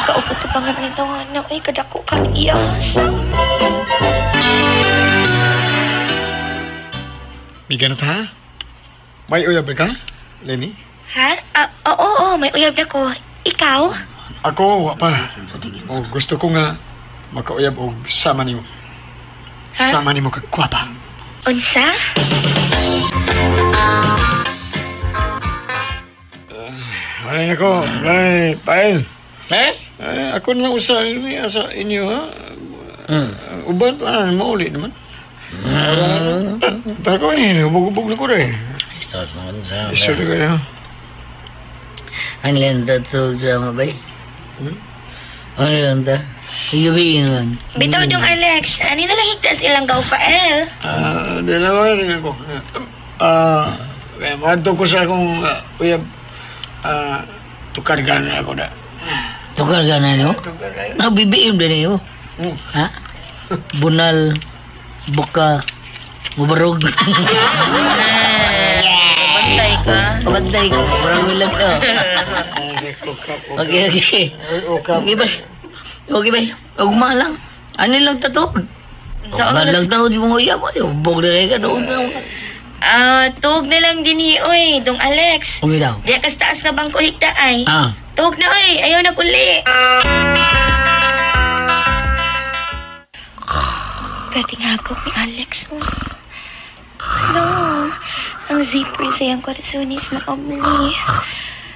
[SPEAKER 7] Kaupot pa nga ng tawana. Uy, kadako kang iyas.
[SPEAKER 6] May ganun ha? May uyab ka, Lenny?
[SPEAKER 7] Ha? Ah, oo, oo, may uyab na ko. Ikaw?
[SPEAKER 6] Ako, wa pa. Oh, gusto ko nga makauyab og sama nimo.
[SPEAKER 7] Ha?
[SPEAKER 6] Sama nimo kag gwapa.
[SPEAKER 7] Unsa?
[SPEAKER 6] Ay nako, ay, Pael.
[SPEAKER 4] Eh?
[SPEAKER 6] Ay, ako na lang usa ini sa inyo ha.
[SPEAKER 4] Mm.
[SPEAKER 6] Uban pa, mauli naman. Pero ko eh, hubog-hubog na ko rin.
[SPEAKER 4] Sorry naman sa.
[SPEAKER 6] Sorry kayo.
[SPEAKER 4] Ano lang ta tug sa mabay?
[SPEAKER 6] Hmm?
[SPEAKER 4] Ano lang ta? Yubiin man.
[SPEAKER 7] Bitaw dong Alex, ani na lang higtas ilang gawfael.
[SPEAKER 6] Ah, dalawa rin ako. Ah, eh, maadto ko sa akong uyab. Ah, tukargan na ako na.
[SPEAKER 4] Tukar ka na no? Nabibiim din mo.
[SPEAKER 6] Hmm.
[SPEAKER 4] Ha? Bunal, buka, mubarog.
[SPEAKER 8] Bantay ka.
[SPEAKER 4] Pabantay ko. Murag ilag no. Okay, okay. Okay ba? Okay ba? Ugma lang. Ano lang tatog? Ugma lang taon sa mga uyab. Ay, ubog na kayo ka doon sa mga.
[SPEAKER 7] Ah, tuog na lang din hi, oy, dong Alex.
[SPEAKER 4] Umi daw.
[SPEAKER 7] Diya kas taas ka bangko higta ay.
[SPEAKER 4] Ah.
[SPEAKER 7] Tuog na oy, ayaw na kuli. Pwede nga ako ni Alex, oh. Hello. Ang zipper sa iyang kwarsunis na abli.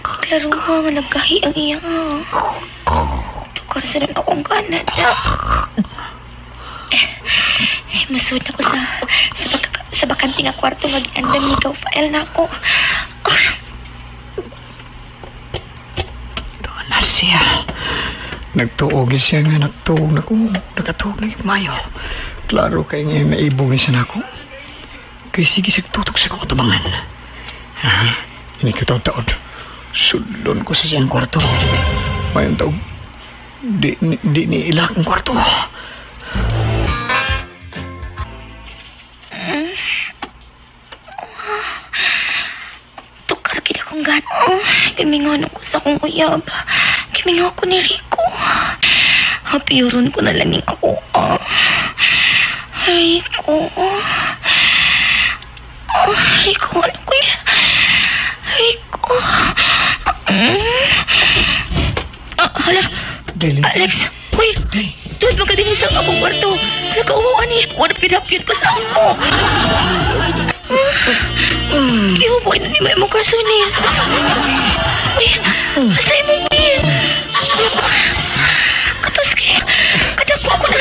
[SPEAKER 7] Klaro nga, nga nagkahi ang iya. Tukar sa rin akong Canada. Eh, masud na ko sa bakante nga kwarto nga giandam ni Fael na ako.
[SPEAKER 10] Doon na siya.
[SPEAKER 6] Nagtuog siya nga natuog na ko. Nakatuog na mayo. Klaro kay nga naibog ni siya nako. Kay sige siya tutok sa kong atubangan. Ha? Ini ko taod. Sudlon ko sa siyang kwarto. Mayong taog. Di ni ilak ang kwarto.
[SPEAKER 8] Tukar gid akong gato. Gimingaw ko sa akong uyab. Gimingaw ko ni Rico. Hapiuron ko na lang ning ako. Ah. Rico. Oh, Rico, ano ko yun? Rico. Ah, hala.
[SPEAKER 6] Dili.
[SPEAKER 8] Alex, uy.
[SPEAKER 6] Day.
[SPEAKER 8] Tuod magka din sa akong kwarto. Hala ka umuan eh. Wala pinapyot ko sa ako. Ihubo na ni mo karsunis. Uy, basta mo uy. Katos kay. Kadako ako na.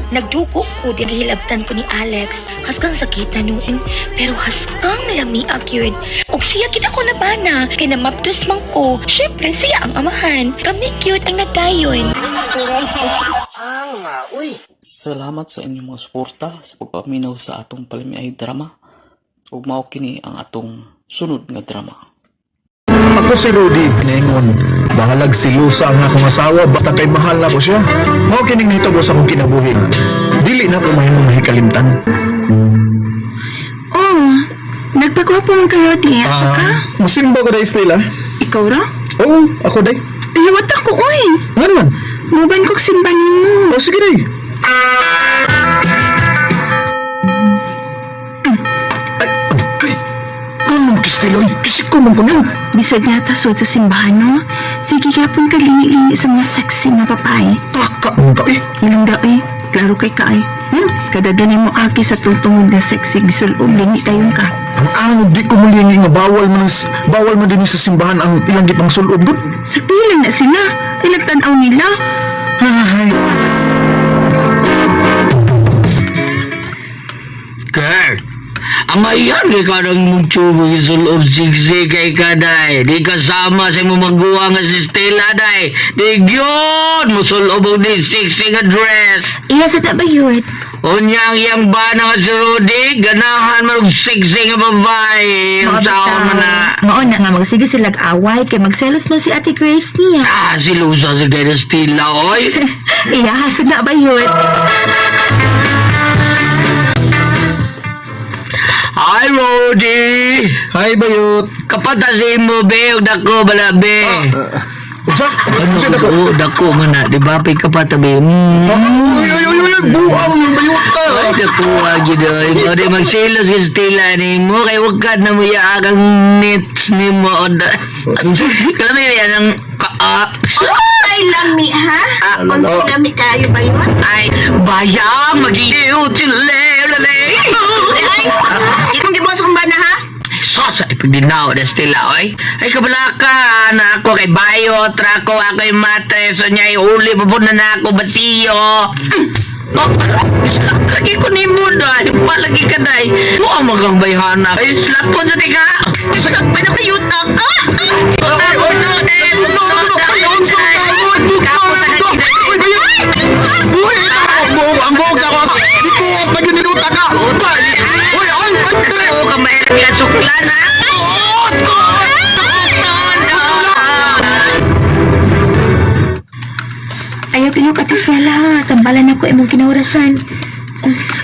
[SPEAKER 8] Nagduko ko din gihilabtan ko ni Alex. Haskang sakita noon, pero haskang lami agyud. Og siya gid ako nabana, kay namapdos man ko. Syempre siya ang amahan. Kami cute ang nagdayon.
[SPEAKER 2] Salamat sa inyong mga suporta sa pagpaminaw sa atong palamiay drama. Ug mao kini ang atong sunod nga drama.
[SPEAKER 12] Ako si Rudy, ningon. Bahalag si Lusa ang akong asawa basta kay mahal na ko siya. Mao kining nahitabo sa akong kinabuhi. Dili na ko mahimong mahikalimtan.
[SPEAKER 10] Oh, nagpagwapo man kayo di. Asa ka?
[SPEAKER 12] Musimba ko day Stella.
[SPEAKER 10] Ikaw ra?
[SPEAKER 12] Oo, ako day.
[SPEAKER 10] Liwat ako, oy.
[SPEAKER 12] Nga naman?
[SPEAKER 10] Muban kog simba nimo.
[SPEAKER 12] O sige day. Ay, agkay. Ganun kistilo, kisik ko man ko niyo.
[SPEAKER 10] Bisag nata sud sa simbahan, no? Sige gyapon ka lingi-lingi sa mga sexy nga babae.
[SPEAKER 12] Taka mo ka eh.
[SPEAKER 10] Ilang daw eh. Klaro kay ka eh. Kada dunay mo aki sa tungtungod na sexy gisulob lingi dayon ka.
[SPEAKER 12] Ang ang di ko mulingi nga bawal man bawal man din sa simbahan ang ilang gipang sulob gud.
[SPEAKER 10] Sa lang na sila. Ilang tan-aw nila.
[SPEAKER 12] Ay,
[SPEAKER 4] Girl, amayan kay ka ng mong isulob sigsig kay ka day. Di kasama sa imong maguwa nga si Stella day. Di gyud musulob og di sigsig nga dress.
[SPEAKER 8] Iya sa tabayot.
[SPEAKER 4] Unya ang iyang bana nga si Rudy, ganahan man og sigsig nga babae. Unsaon man na.
[SPEAKER 8] Mao na nga magsige sila away kay magselos man si Ate Grace niya.
[SPEAKER 4] Ah, si Lusa si kay Stella, oy.
[SPEAKER 8] Iya hasod na bayot.
[SPEAKER 4] Hi, Rudy.
[SPEAKER 12] Hi bayot.
[SPEAKER 4] Kapatasi mo, be. Og dako, bala, be.
[SPEAKER 12] Unsa?
[SPEAKER 4] Ano,
[SPEAKER 12] Unsa dako?
[SPEAKER 4] oo, dako man na. Di ba, pagkapatabi?
[SPEAKER 12] Uy, uy, uy, uy, buang yung bayot ka.
[SPEAKER 4] Ay, nakuha, gid oy. Mo di magsilos kay Stella ni mo. Kay wag ka na mo yaag ang nits ni mo. Kami yan ang kaa.
[SPEAKER 10] Ay, lami ha?
[SPEAKER 4] Ah,
[SPEAKER 10] lami kayo ba yun?
[SPEAKER 4] Ay, bayang magiliw, chile, lale.
[SPEAKER 10] Ay, itong gibuhat sa kumbana ha?
[SPEAKER 4] Sos, ay pagdinaw na Stella, oy. Ay, kabalaka, na ako kay Bayo, trako, ako'y mate, so niya uli, pupuna na ako, batiyo. Oh, lagi ko ni mo, day. Palagi ka, day. Huwag magang bayhana. Ay, slap ko sa tika.
[SPEAKER 10] Pinapayuta ka?
[SPEAKER 12] Ay, ay, no, no, no, no. Ay, ang sa tao, bugtaw na ito. Uy, bayot. Uy, ito, ang buhok, ang buhok sa ako. Ito, pag niluta ka. Uy, ay, ay, dire.
[SPEAKER 4] Oo, kamay na suklan, ha? Oo,
[SPEAKER 8] Ayaw kayo katis nila. Tambalan ako imong kinaurasan.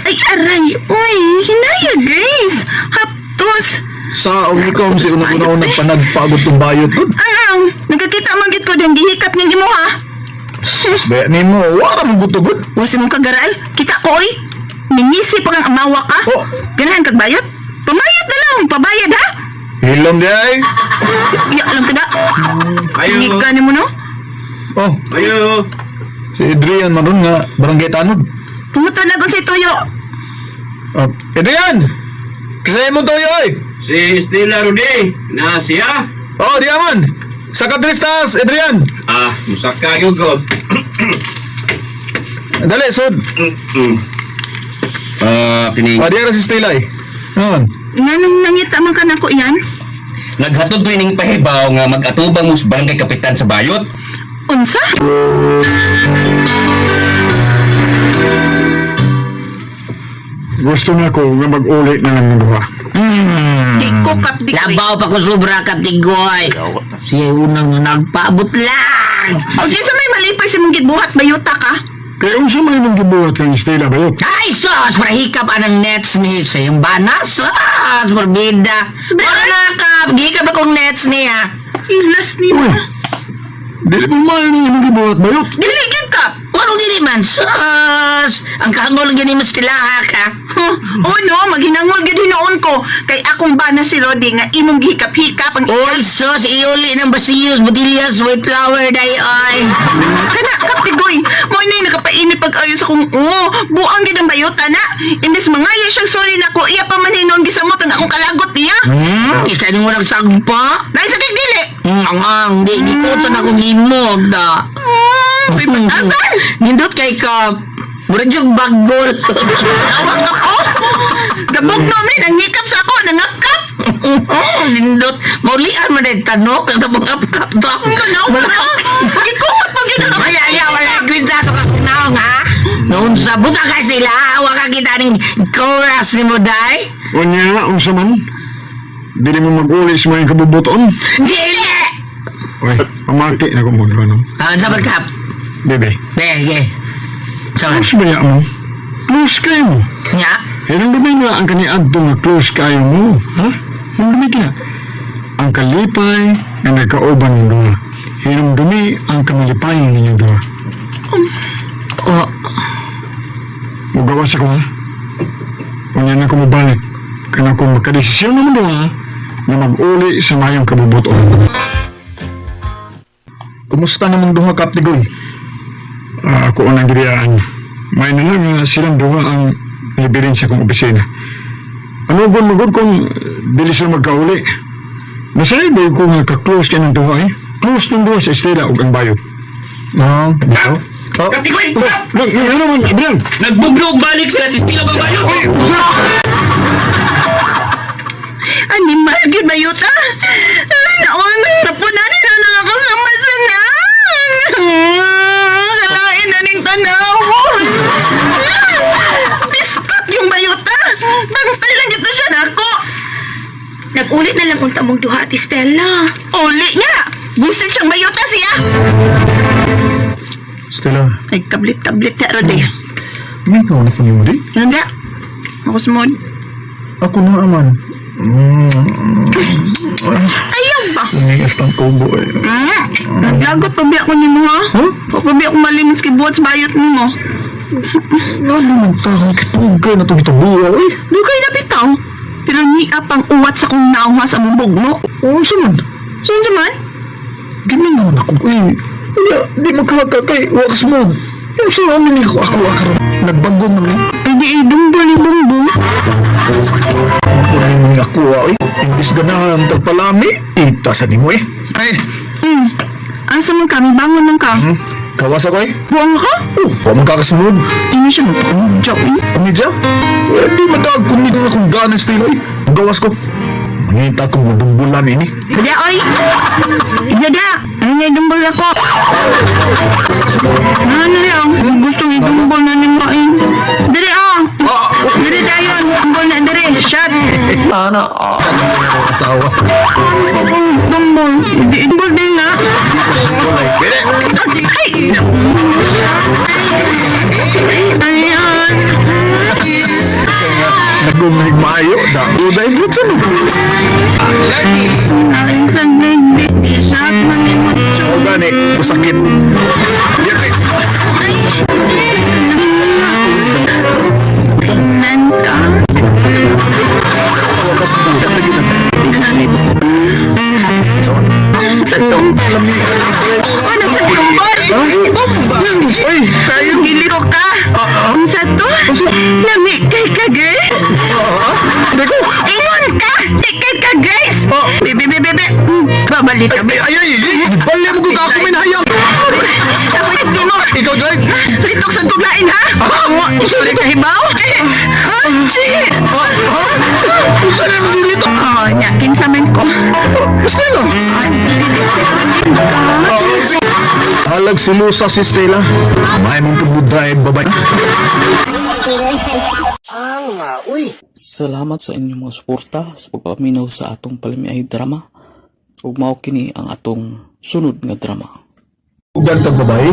[SPEAKER 10] Ay, aray! Uy, hinaya, Grace! Haptos!
[SPEAKER 12] Sa ikaw si una-una nagpanagpagod tong bayot dun.
[SPEAKER 10] Ang ang! Nagkakita man gid ko dang gihikat niyang gimuha.
[SPEAKER 12] Sus, bayat nimo, wala mong gutugod.
[SPEAKER 10] Wasi mong kagaral. Kita ko, oy! Minisi pa kang amawa ka.
[SPEAKER 12] Oh.
[SPEAKER 10] Ganahan kag bayot? Pamayot na lang! Pabayad, ha?
[SPEAKER 12] Hilom di ay.
[SPEAKER 10] Ya, alam ka na. Ayo. ka ni mo, no?
[SPEAKER 12] Oh,
[SPEAKER 11] Ayo.
[SPEAKER 12] si Adrian man ron nga barangay tanod.
[SPEAKER 10] Pumunta na kung si Toyo.
[SPEAKER 12] Oh, Adrian! Kasi mo toyo oy.
[SPEAKER 11] Si Stella Rudy, na siya.
[SPEAKER 12] Oh, di aman. Sa Kadristas, Adrian.
[SPEAKER 11] Ah, musaka gyud ko.
[SPEAKER 12] Dali, sud.
[SPEAKER 11] Ah, kini
[SPEAKER 12] Oh, di ara si Stella eh. Ano man?
[SPEAKER 10] Nga nang nangita man ka na ko yan?
[SPEAKER 11] Naghatod ko ining pahibaw nga mag-atubang mo sa barangay kapitan sa bayot.
[SPEAKER 10] Unsa?
[SPEAKER 6] Gusto na ko nga mag-uli na lang ng duha.
[SPEAKER 10] Di ko kapdi.
[SPEAKER 4] Labaw pa ko sobra katigoy. Siya unang nagpaabot lang.
[SPEAKER 10] O kinsa may malipay sa mong gibuhat bayuta ka?
[SPEAKER 6] Kaya unsa may mong gibuhat kang Stella bayot?
[SPEAKER 4] Ay, sus! Para hikap anang nets ni sa iyong bana. Sus! Morbida. Para nakap. Gihikap akong nets niya.
[SPEAKER 10] Ilas ni mo.
[SPEAKER 6] Uy, dili mo maayo nang imong gibuhat bayot.
[SPEAKER 10] Dili gyud ka.
[SPEAKER 4] Anong dili man? Sus! Ang kaangol gani mas tilaha ka.
[SPEAKER 10] Huh? Oh no, maghinangol gyud hinuon ko kay akong bana si Rodi nga imong gihikap-hikap ang
[SPEAKER 4] Oy, sus! Iuli ng basiyos, butillas, white flower, day ay.
[SPEAKER 10] Kana kaptigoy, mo ni nakapainit pag ayo sa kong oo, buang gid ang bayuta na. Imbes mangaya siyang sorry nako, iya pa man hinuon gisamot ang akong kalagot niya.
[SPEAKER 4] Ikaw mo nagsagpa.
[SPEAKER 10] Dahil sa kay dili.
[SPEAKER 4] Ang, di, di ko sa akong limog, da.
[SPEAKER 10] May pag-asan.
[SPEAKER 4] Nindot kay ka. Murag yung bagol.
[SPEAKER 10] Awak ako. Gabog no men, ang hikap sa ako, nangapkap.
[SPEAKER 4] Nindot. Maulian man din tanok. Ang tabang apkap to.
[SPEAKER 10] Gikuot mo gid ang
[SPEAKER 4] Ay, ay, wala. Green sa ato kakunaong, ha? Noon sa buta ka sila. Wa ka kita ning chorus ni mo, day.
[SPEAKER 6] Unya, unsa man? Dili mo mag-uli sa mga kabubuton?
[SPEAKER 4] Dili!
[SPEAKER 6] Uy, pamati na ko mo no?
[SPEAKER 4] Ah, sa barkap.
[SPEAKER 6] Bebe,
[SPEAKER 4] Be, ge. Sa
[SPEAKER 6] close ba ya mo? Close kayo mo.
[SPEAKER 4] Nya.
[SPEAKER 6] Hinumdumi nga ang kaniadto nga close kayo mo. Ha? Hinumdumi kina. Ang kalipay nga nagkauban ng duha. Hinumdumi ang kamalipayan ninyong duha.
[SPEAKER 4] Oh,
[SPEAKER 6] Mugawas ako ha. Unya na ko mabalik. Kana ko makadesisyon naman duha na mag-uli sa mayong kabubuton.
[SPEAKER 12] Kumusta namang duha Kaptigoy?
[SPEAKER 6] Ah, ako unang giriyaan. May na lang nga silang duha ang nibirin sa kong opisina. Ano gun magod kung dili sila magkauli? Masaya ba ko nga ka-close kayo ng duha eh? Close ng duha sa Estela ug ang bayot.
[SPEAKER 12] Ah,
[SPEAKER 6] Dito?
[SPEAKER 12] oh,
[SPEAKER 11] Kaptigoy!
[SPEAKER 6] Ano naman, Abrian?
[SPEAKER 11] Nagbuglog balik sila si Stella bang bayot!
[SPEAKER 10] Animal gyud bayuta. Ay, naon, napunan na lang ako sa masanan. Kalain na ning tanawon. Biskot yung bayuta. Bantay lang gito siya nako.
[SPEAKER 7] Nag-ulit na lang unta mong duha, Ate Stella.
[SPEAKER 10] Uli niya. Busit siyang bayuta siya.
[SPEAKER 6] Stella,
[SPEAKER 10] Ay, kablit-kablit na Rodi.
[SPEAKER 6] may na ko nimo di?
[SPEAKER 10] Nanda. Ako sumod.
[SPEAKER 6] Ako na aman.
[SPEAKER 10] Ayaw ba?
[SPEAKER 6] Umigas ang kubo eh.
[SPEAKER 10] Naglagot pa biya ko nimo ha?
[SPEAKER 6] Huh?
[SPEAKER 10] Pa biya ko malimos kay buhat sa bayot nimo.
[SPEAKER 6] Ano man taong kitugay na itong itabuha eh?
[SPEAKER 10] Dugay na bitaw. Pero niya pang uwat sa kong naong sa among bugno.
[SPEAKER 6] Oo, sa man?
[SPEAKER 10] Saan sa man?
[SPEAKER 6] Ganun naman ako eh. Wala, di magkakakay. Wax mo. Yung sa amin ako ako akaroon. Nagbago man eh.
[SPEAKER 10] Ay di ay dumbol ni bumbong.
[SPEAKER 6] Ako na yung mga kuha eh. Imbis ganahan tagpalami. Ita sa nimo eh. Ay,
[SPEAKER 10] Asa man kami bangon man ka.
[SPEAKER 6] kawas ako eh.
[SPEAKER 10] Buang ka?
[SPEAKER 6] Oh, wa man kakasunod.
[SPEAKER 10] Ini siya magpakumudya eh.
[SPEAKER 6] Kumidya? Eh, di madag kumidya na kung gana stilo eh. Gawas ko. Mangita ko budumbulan ini.
[SPEAKER 10] Dada oy. Dada, ano na dumbol ako? Ano lang, gusto ng dumbol na nimo eh. Dali ah. Dali dayon, dumbol na dali. Shot.
[SPEAKER 4] Sana all.
[SPEAKER 6] Asawa.
[SPEAKER 10] Dumbol. Dumbol din na. Ay! Ayan.
[SPEAKER 6] Nagumig maayo. Da. Uday mo sa no.
[SPEAKER 10] Ay, sa baby. Shot man ni mo.
[SPEAKER 6] O gani, usakit. Yate.
[SPEAKER 10] Nan ka.
[SPEAKER 6] Wakas buhat na gina.
[SPEAKER 10] Sa tumbal. Ano sa tumbal?
[SPEAKER 6] Ay, tayo.
[SPEAKER 10] Giliro ka. Unsa to? Lami kay ka, girl.
[SPEAKER 6] Hindi ko.
[SPEAKER 10] Ingon ka. Di kay ka, guys. Bebe, bebe, bebe. Babalik ka,
[SPEAKER 6] Ay, ay, ay. Bali mo ko ka ako minahayang.
[SPEAKER 10] Ako yung mo.
[SPEAKER 6] Ikaw, Drake.
[SPEAKER 10] Litok sa tuglain, ha? Sorry ka, hibaw. Ah, shit.
[SPEAKER 6] Unsa na mo dito?
[SPEAKER 10] Oh, nya, kinsa man ko.
[SPEAKER 12] Stella! Halag si Lusa si Stella. May mong pag-drive, babay.
[SPEAKER 2] Salamat sa inyong mga suporta sa pagpaminaw sa atong palamiay drama. Ug mao kini ang atong sunod nga drama.
[SPEAKER 12] Ugan kag babae,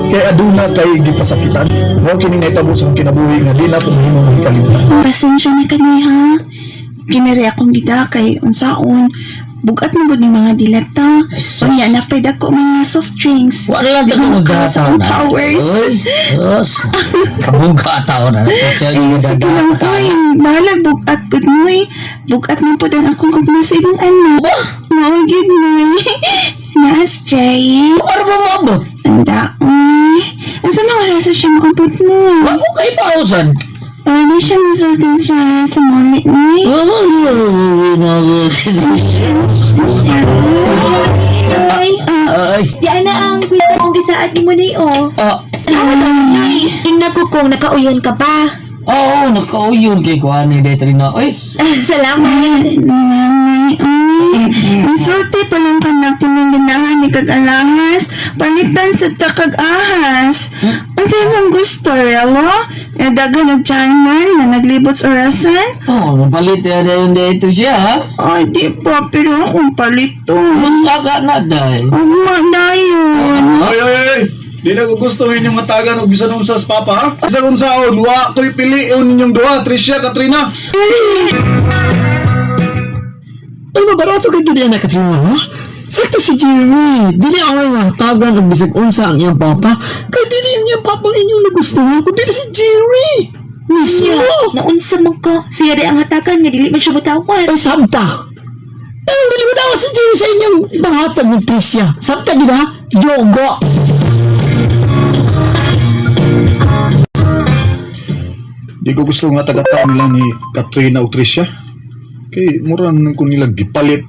[SPEAKER 12] kay aduna kay gipasakitan. Mao kini nahitabo sa akong kinabuhi nga di na ko mahimong mahikalimtan.
[SPEAKER 13] Pasensya na kami ha. Kinere akong gida kay unsaon. Bugat mo gud ni mga dilata. Unya na pay dako mga soft drinks.
[SPEAKER 4] Wala lang
[SPEAKER 13] Di
[SPEAKER 4] ka
[SPEAKER 13] mo makasa ang
[SPEAKER 4] na.
[SPEAKER 13] powers.
[SPEAKER 4] Uy, sus. Kabuga tao na. Siya
[SPEAKER 13] Ay,
[SPEAKER 4] yung
[SPEAKER 13] sige lang oy. Bahalag bugat gud mo eh. Bugat mo pud ang akong gugma sa imong anak. Mao gyud mo. Naas, Jerry.
[SPEAKER 4] Ano ba maabot?
[SPEAKER 13] Anda, oy. Unsa mga rasa siya maabot mo?
[SPEAKER 4] Wa ko kay pausan.
[SPEAKER 13] Ay, di siya masultin siya sa muli ni.
[SPEAKER 4] Ay, ay.
[SPEAKER 8] Diyan na ang kwenta kong gisaad ni mo ni oh.
[SPEAKER 4] Ah,
[SPEAKER 8] Tingnan ko kung nakauyon ka pa.
[SPEAKER 4] oo, nakauyon kay kuan ni Detrina. Oy,
[SPEAKER 8] Salamat.
[SPEAKER 13] Nanay, ay. Masulti pa lang ka na pinanginahan ni kag alahas. Palitan sa takag ahas. Ang imong gusto, Relo? E dagan og China na naglibot sa orasan?
[SPEAKER 4] oh, napalit na yung dito siya, ha?
[SPEAKER 13] Ay, di pa, pero akong palito.
[SPEAKER 4] Mas aga na, dahil.
[SPEAKER 13] Ugma dayon.
[SPEAKER 12] Ay, ay, ay! Di na ko gusto inyong matagan og bisan unsa sa papa, ha? Bisan unsaon, wa ko'y pilion ninyong duha, Tricia, Katrina.
[SPEAKER 9] Ay, mabarato kay dili na Katrina, ha? Sakto si Jerry. Dili ako nga tagan og bisag unsa ang iyang papa. Kay dili ang iyang papa ang inyong nagustuhan, kun dili si Jerry. Mismo.
[SPEAKER 8] Naunsa man ka. Siya di ang hatakan nga dili man siya mutawad.
[SPEAKER 9] Ay, sabta. Ay, dili mo tawad si Jerry sa inyong panghatag ni Tricia. Sabta gid ha? Jogo.
[SPEAKER 12] Di ko gusto nga tagataan nila ni Katrina o Tricia. Kay mura nang ko nila gipalit.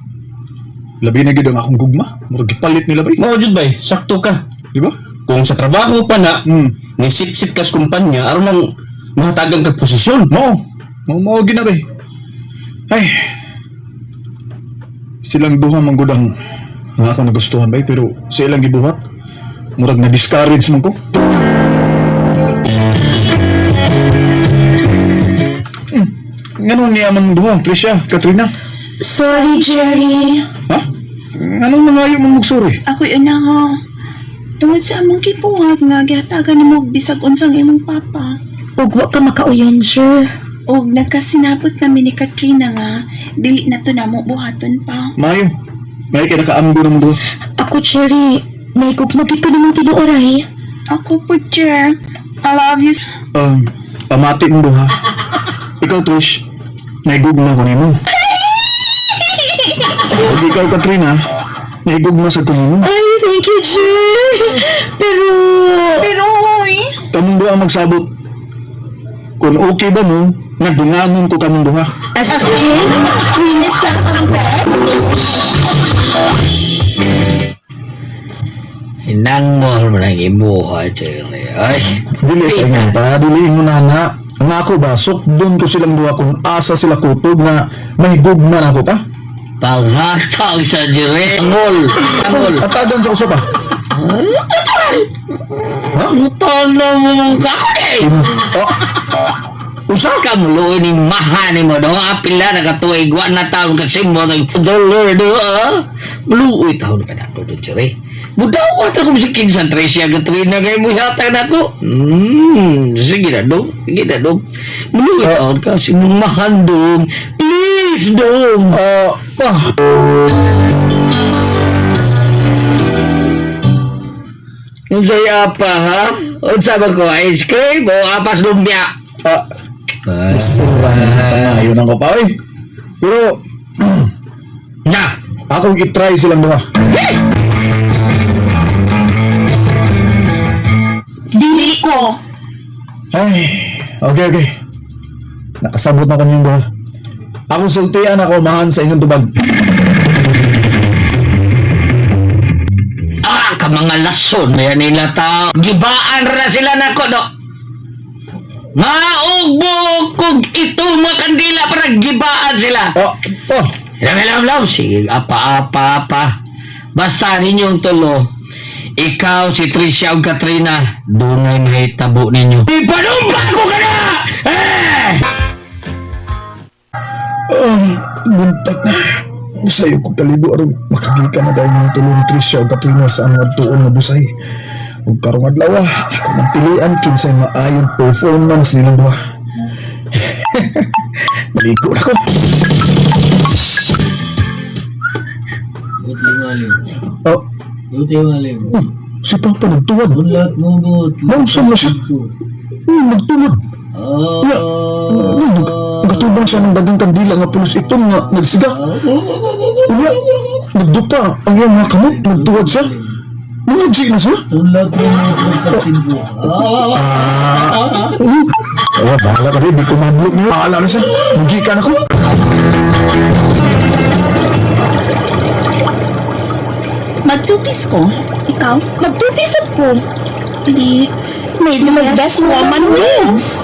[SPEAKER 12] Labi na gid ang akong gugma. Mura gipalit nila bay.
[SPEAKER 11] Mao jud bay, sakto ka.
[SPEAKER 12] Di ba?
[SPEAKER 11] Kung sa trabaho pa na, ni sip-sip kas kumpanya aron lang mahatagan kag posisyon.
[SPEAKER 12] Mao. Mao mao gina bay. Ay. Silang duha man gud ang ang ako nagustuhan bay pero sa ilang gibuhat murag na discourage man ko. Nganong niya man duha, Tricia, Katrina?
[SPEAKER 13] Sorry, Jerry.
[SPEAKER 12] Ha? Nganong nangayo mo magsuri?
[SPEAKER 13] Ako'y una ha. Tungod sa among kipuhat nga gihatagan nimo og bisag unsang imong papa.
[SPEAKER 8] Ug wa ka makauyon, sir.
[SPEAKER 13] Og nagkasinabot nami ni Katrina nga dili na to namo buhaton pa.
[SPEAKER 12] Mayo. Mayo kay nakaamgo ng duha.
[SPEAKER 8] Ako, Cherry, may gugmagid ko namang tinuoray.
[SPEAKER 13] Ako po, Jer. I love you.
[SPEAKER 12] Pamati mo duha. Ikaw, Trish, naigugma ko nimo. Ug ikaw, Katrina, naigugma sa ko nimo.
[SPEAKER 8] Ay, thank you, Jer. Pero...
[SPEAKER 13] Pero, oy.
[SPEAKER 12] Kamong duha magsabot. Kung okay ba mo, nagdunganon ko kamong duha.
[SPEAKER 8] As in, please, ang bed.
[SPEAKER 4] Hinang mo mo nang imuha, Jerry. Ay,
[SPEAKER 12] Dili sa inyo pa, dili mo nana. Ang ako ba, sukdon ko silang duha kung asa sila kutob na mahigugma na ako pa.
[SPEAKER 4] panghatag sa Jerry. Angol, angol.
[SPEAKER 12] Atagan sa usa pa. Ha?
[SPEAKER 4] Tolo mo mong kakulis.
[SPEAKER 12] Oh. Unsa?
[SPEAKER 4] Kamluoy ni maha ni mo do. Apila na katuig. Wa na taon ka simbo. Dolor do. Ah. Mluoy taon ka na to, Jerry. Mudawat ako sa King San Tricia Katrina kay mo hatag na ko. Sige na dong. Sige na dong. Mluoy taon ka si mahan dong. Please dong.
[SPEAKER 12] Ah, ah.
[SPEAKER 4] Unsay apa ha? Unsa ba ko ice cream o apas lumpia?
[SPEAKER 12] Ah, Isura na pangayon ako pa, oy. Pero,
[SPEAKER 4] Na.
[SPEAKER 12] akong itry silang duha.
[SPEAKER 13] Dili ko.
[SPEAKER 12] Ay, okay, okay. Nakasabot na ko ninyong duha. Akong sultian ako mahan sa inyong tubag.
[SPEAKER 4] Ah, ka mga lason na yan nila tao. Gibaan ra sila nako do. Maugbo kog ito mga kandila para gibaan sila.
[SPEAKER 12] Oh, oh.
[SPEAKER 4] Hello, hello, hello. Sige, apa, apa, apa. Basta ninyong tulo. Ikaw, si Tricia ug Katrina, dunay mahitabo ninyo. Ipanumpa ko ka na! Eh!
[SPEAKER 12] Oh, buntag na. Usayo ko kaligo aron makagika na dahil ng tulong ni Tricia o Katrina sa among adtuon nga busay. Ug karong adlaw, ako nang pilian kinsay maayong performance nilang duha. Maligo na ko. Oh, si Papa nagtuwad. Mausam na siya. Nagtuwad. Na, nagtubang siya ng dagang kandila nga pulos itong nga nagsiga. Wala, nagdupa ang iyang mga kamot, nagtuwad siya. Mga G na siya. Ah, oh, bahala ka rin, di ko madlok niyo. Bahala na siya, magikan ako.
[SPEAKER 7] Magtupis ko. Ikaw? Magtupis at ko. Di, may the best woman wins.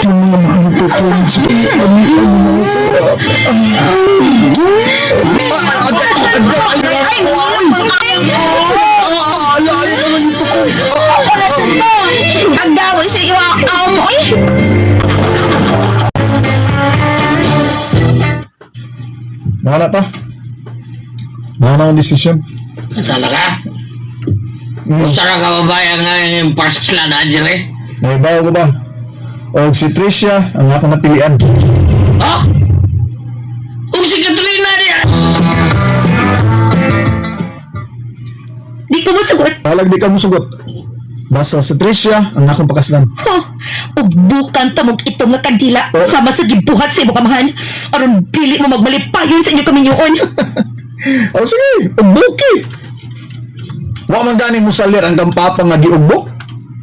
[SPEAKER 12] Yung mga mahal performance.
[SPEAKER 7] Ang gawin sa iyo, mo eh.
[SPEAKER 12] Wala pa. Wala na akong desisyon.
[SPEAKER 4] Talaga? Usa ra ka babae ang yung pasla na dyan eh.
[SPEAKER 12] Naibaw ko ba? O si Tricia, ang akong napilian.
[SPEAKER 4] Ha? Ug si Katrina niya!
[SPEAKER 7] Di ko masugot.
[SPEAKER 12] Balag di ka musugot. Basta si Tricia, ang akong pakaslan.
[SPEAKER 7] Huh. Ugbukan tamog itong nga kandila
[SPEAKER 12] Oh.
[SPEAKER 7] sama sa gibuhat sa imong amahan. Aron dili mo magmalipayon sa inyong kaminyoon.
[SPEAKER 12] O sige, ugbuki. Wa man gani musalir ang gampapa nga giugbok.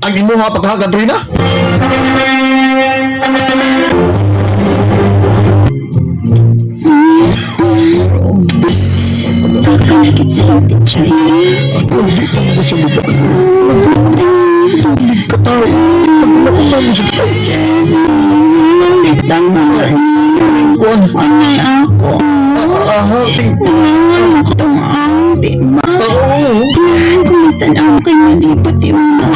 [SPEAKER 12] Ang imuha pa ka, Katrina?
[SPEAKER 13] Kakanakit sa iyong picture.
[SPEAKER 12] Hindi pa mo siya buta. Katao. Paglakunan mo siya.
[SPEAKER 13] Bitang mga
[SPEAKER 12] Kuan.
[SPEAKER 13] anay ako.
[SPEAKER 12] Aha.
[SPEAKER 13] Nangangal mo ko tong ang di ba?
[SPEAKER 12] Oo.
[SPEAKER 13] Kumitan ako kay malipat yung mga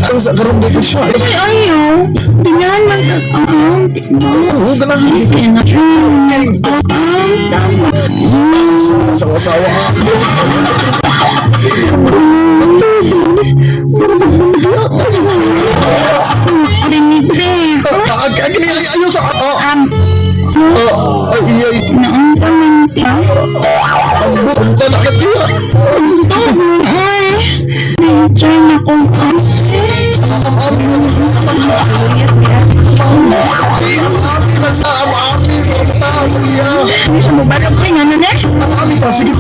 [SPEAKER 12] Ang sa karon dito siya.
[SPEAKER 13] Ay, ayaw. Binahan man kag ang di ba?
[SPEAKER 12] Oo, ganahan.
[SPEAKER 13] Kaya nga siya. Ang tama.
[SPEAKER 12] Sawa-sawa.
[SPEAKER 13] Rinite.
[SPEAKER 12] Ayaw sa... Ay, ay.
[SPEAKER 13] Naunta man ti.
[SPEAKER 12] Ang buta na ka tiya.
[SPEAKER 13] Ay, nature na kong ang. Hindi siya mubalog ko yung ano na.
[SPEAKER 12] Sige.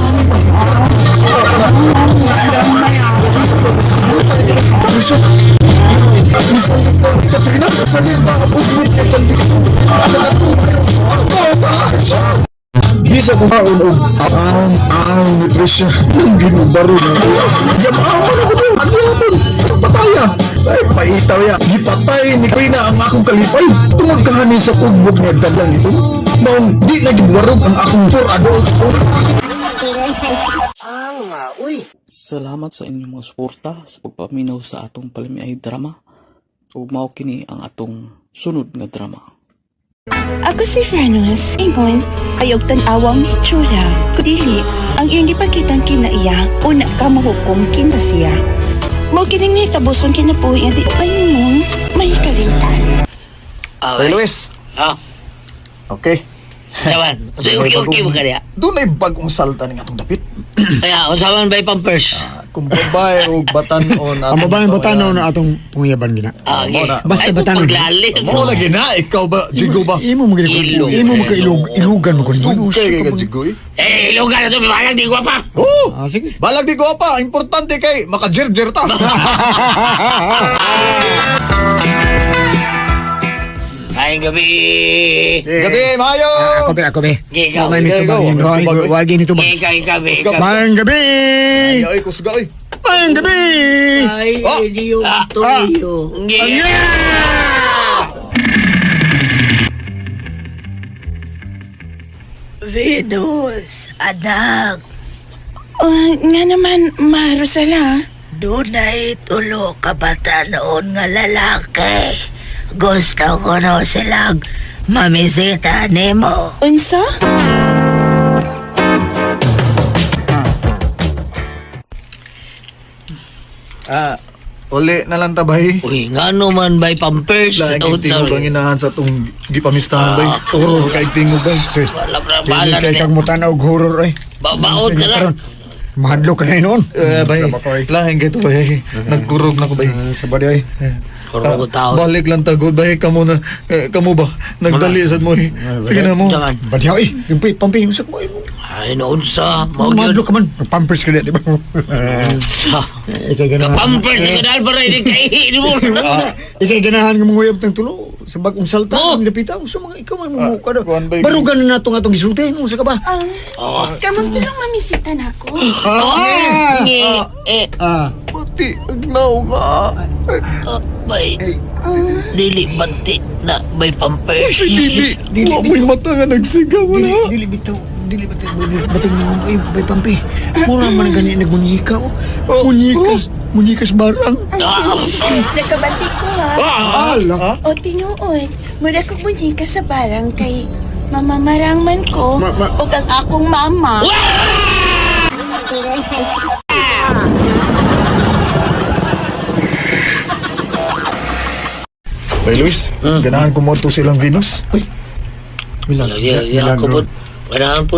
[SPEAKER 12] Katrina, Bisa ko kaon og ang nutrition ang ginubaro na ko. Yamawan ako doon. Ano ako? Sa pataya. Ay, paitaw ya. Gipatay ni Karina ang akong kalipay. Tungod kahani sa ugbog niya kadlang ito. Maong di na gidwarog ang akong for adult.
[SPEAKER 2] Salamat sa inyong mga suporta sa pagpaminaw sa atong palamiay drama. Ug mao kini ang atong sunod nga drama.
[SPEAKER 5] Ako si Franus, ingon, ayog tan-awang hitsura. Kudili, ang iyang gipakitang kinaiya, una ka mahukom kinta siya. Mo kining nitabos kong kinabuhi nga di pa mong may kalintan.
[SPEAKER 4] Ah,
[SPEAKER 12] Hey, Luis.
[SPEAKER 4] Ah,
[SPEAKER 12] Okay.
[SPEAKER 4] sawan. Unsa okay okay mo kaniya?
[SPEAKER 12] Doon ay bagong salta ng atong dapit.
[SPEAKER 4] Kaya unsa man bay pampers?
[SPEAKER 12] Kung babae o batanon.
[SPEAKER 6] Ang babaeng batanon na atong panguyaban gina.
[SPEAKER 4] Ah, okay.
[SPEAKER 12] Mo na.
[SPEAKER 6] Basta
[SPEAKER 4] Ay,
[SPEAKER 6] batanon.
[SPEAKER 4] paglalim.
[SPEAKER 12] Mo lagi na, ikaw ba, Jigo ba?
[SPEAKER 6] Imo mo gini
[SPEAKER 4] Ilog.
[SPEAKER 6] imo mo ilog ilugan mo kuno.
[SPEAKER 12] Tugkay kay ka, Jigo eh.
[SPEAKER 4] Eh, ilugan na to, balag di gwapa.
[SPEAKER 12] Oh!
[SPEAKER 6] Ah, sige.
[SPEAKER 12] Balag di ko pa, importante kay makajerjer ta.
[SPEAKER 4] Ay, gabi.
[SPEAKER 12] Gabi, mayo.
[SPEAKER 6] Ako be, ako be.
[SPEAKER 4] Okay, ikaw.
[SPEAKER 6] May
[SPEAKER 12] Ikaw,
[SPEAKER 6] nito
[SPEAKER 12] ikaw.
[SPEAKER 6] ba?
[SPEAKER 12] Ikaw,
[SPEAKER 6] Wagi nito ba?
[SPEAKER 4] Ikaw, ikaw, ikaw.
[SPEAKER 6] Maayong gabi.
[SPEAKER 12] Ay, ay, kusga ay.
[SPEAKER 3] Maayong gabi.
[SPEAKER 10] Ay, inyong tuyo.
[SPEAKER 4] Yeah!
[SPEAKER 10] Venus, anak.
[SPEAKER 5] Oh, nga naman, Ma Rosela.
[SPEAKER 10] Dunay tulo ka batanon nga lalaki. Gusto ko no silang mamisita nimo.
[SPEAKER 5] Unsa?
[SPEAKER 3] Ah, uli na lang ta bay.
[SPEAKER 4] Uy, ngano man bay pampers sa
[SPEAKER 3] Lagi
[SPEAKER 4] taon
[SPEAKER 3] tingog ang inahan sa tong gipamistahan bay.
[SPEAKER 4] Ah.
[SPEAKER 3] Turo kay tingog bay.
[SPEAKER 4] Wala pa
[SPEAKER 6] Dili
[SPEAKER 4] bahala
[SPEAKER 6] kay
[SPEAKER 4] na.
[SPEAKER 6] kag mutanaw og horror ay.
[SPEAKER 4] Babaon ka na.
[SPEAKER 6] Mahadlok ka na noon.
[SPEAKER 3] Eh, bay, lahin kay to bay. Nagkurog na ko bay.
[SPEAKER 6] Sa body ay.
[SPEAKER 4] Kurog ko tao.
[SPEAKER 3] Balik lang tagod bay kamo na eh, kamo ba nagdali sad mo eh. Sige na mo.
[SPEAKER 4] Jangan.
[SPEAKER 6] Body ay. Yung pay pampi sa mo.
[SPEAKER 4] Ay, noon sa. Mao gyud.
[SPEAKER 6] Mahadlok ka man. Pampers ka di ba?
[SPEAKER 4] Sa.
[SPEAKER 6] Ikay ganahan.
[SPEAKER 4] Pampers sa kanal para hindi kay mo.
[SPEAKER 6] Ikay ganahan nga manguyab tang tulo sa bagong salta
[SPEAKER 4] Oh.
[SPEAKER 6] ang lapita sa mga ikaw may mumuka daw.
[SPEAKER 3] kuwan bay.
[SPEAKER 6] Barugan na nato nga atong gisulti mo sa ka ba?
[SPEAKER 5] Ah, kamong tulong mamisita na ako.
[SPEAKER 6] Ah!
[SPEAKER 4] Ngi, eh,
[SPEAKER 6] Ah.
[SPEAKER 3] Pati agnaw nga.
[SPEAKER 4] bay. Dili banti na bay pampers.
[SPEAKER 3] Si Dili, wa mo'y mata nga nagsigaw
[SPEAKER 6] Dili
[SPEAKER 3] na.
[SPEAKER 6] dili bitaw dili bitaw batang naong ay bay pampi. Mura man gani nagmunyika oh. Munyika, munyika sa barang.
[SPEAKER 5] Nagkabati ko ha.
[SPEAKER 6] Ah, ala.
[SPEAKER 5] O tinuod, mura kog munyika sa barang kay mamamarang man ko ug ang akong mama.
[SPEAKER 3] Bay Luis, ganahan ko mo to silang Venus.
[SPEAKER 6] Uy. Milagro.
[SPEAKER 4] Ya, ya, ako po. Ganahan po.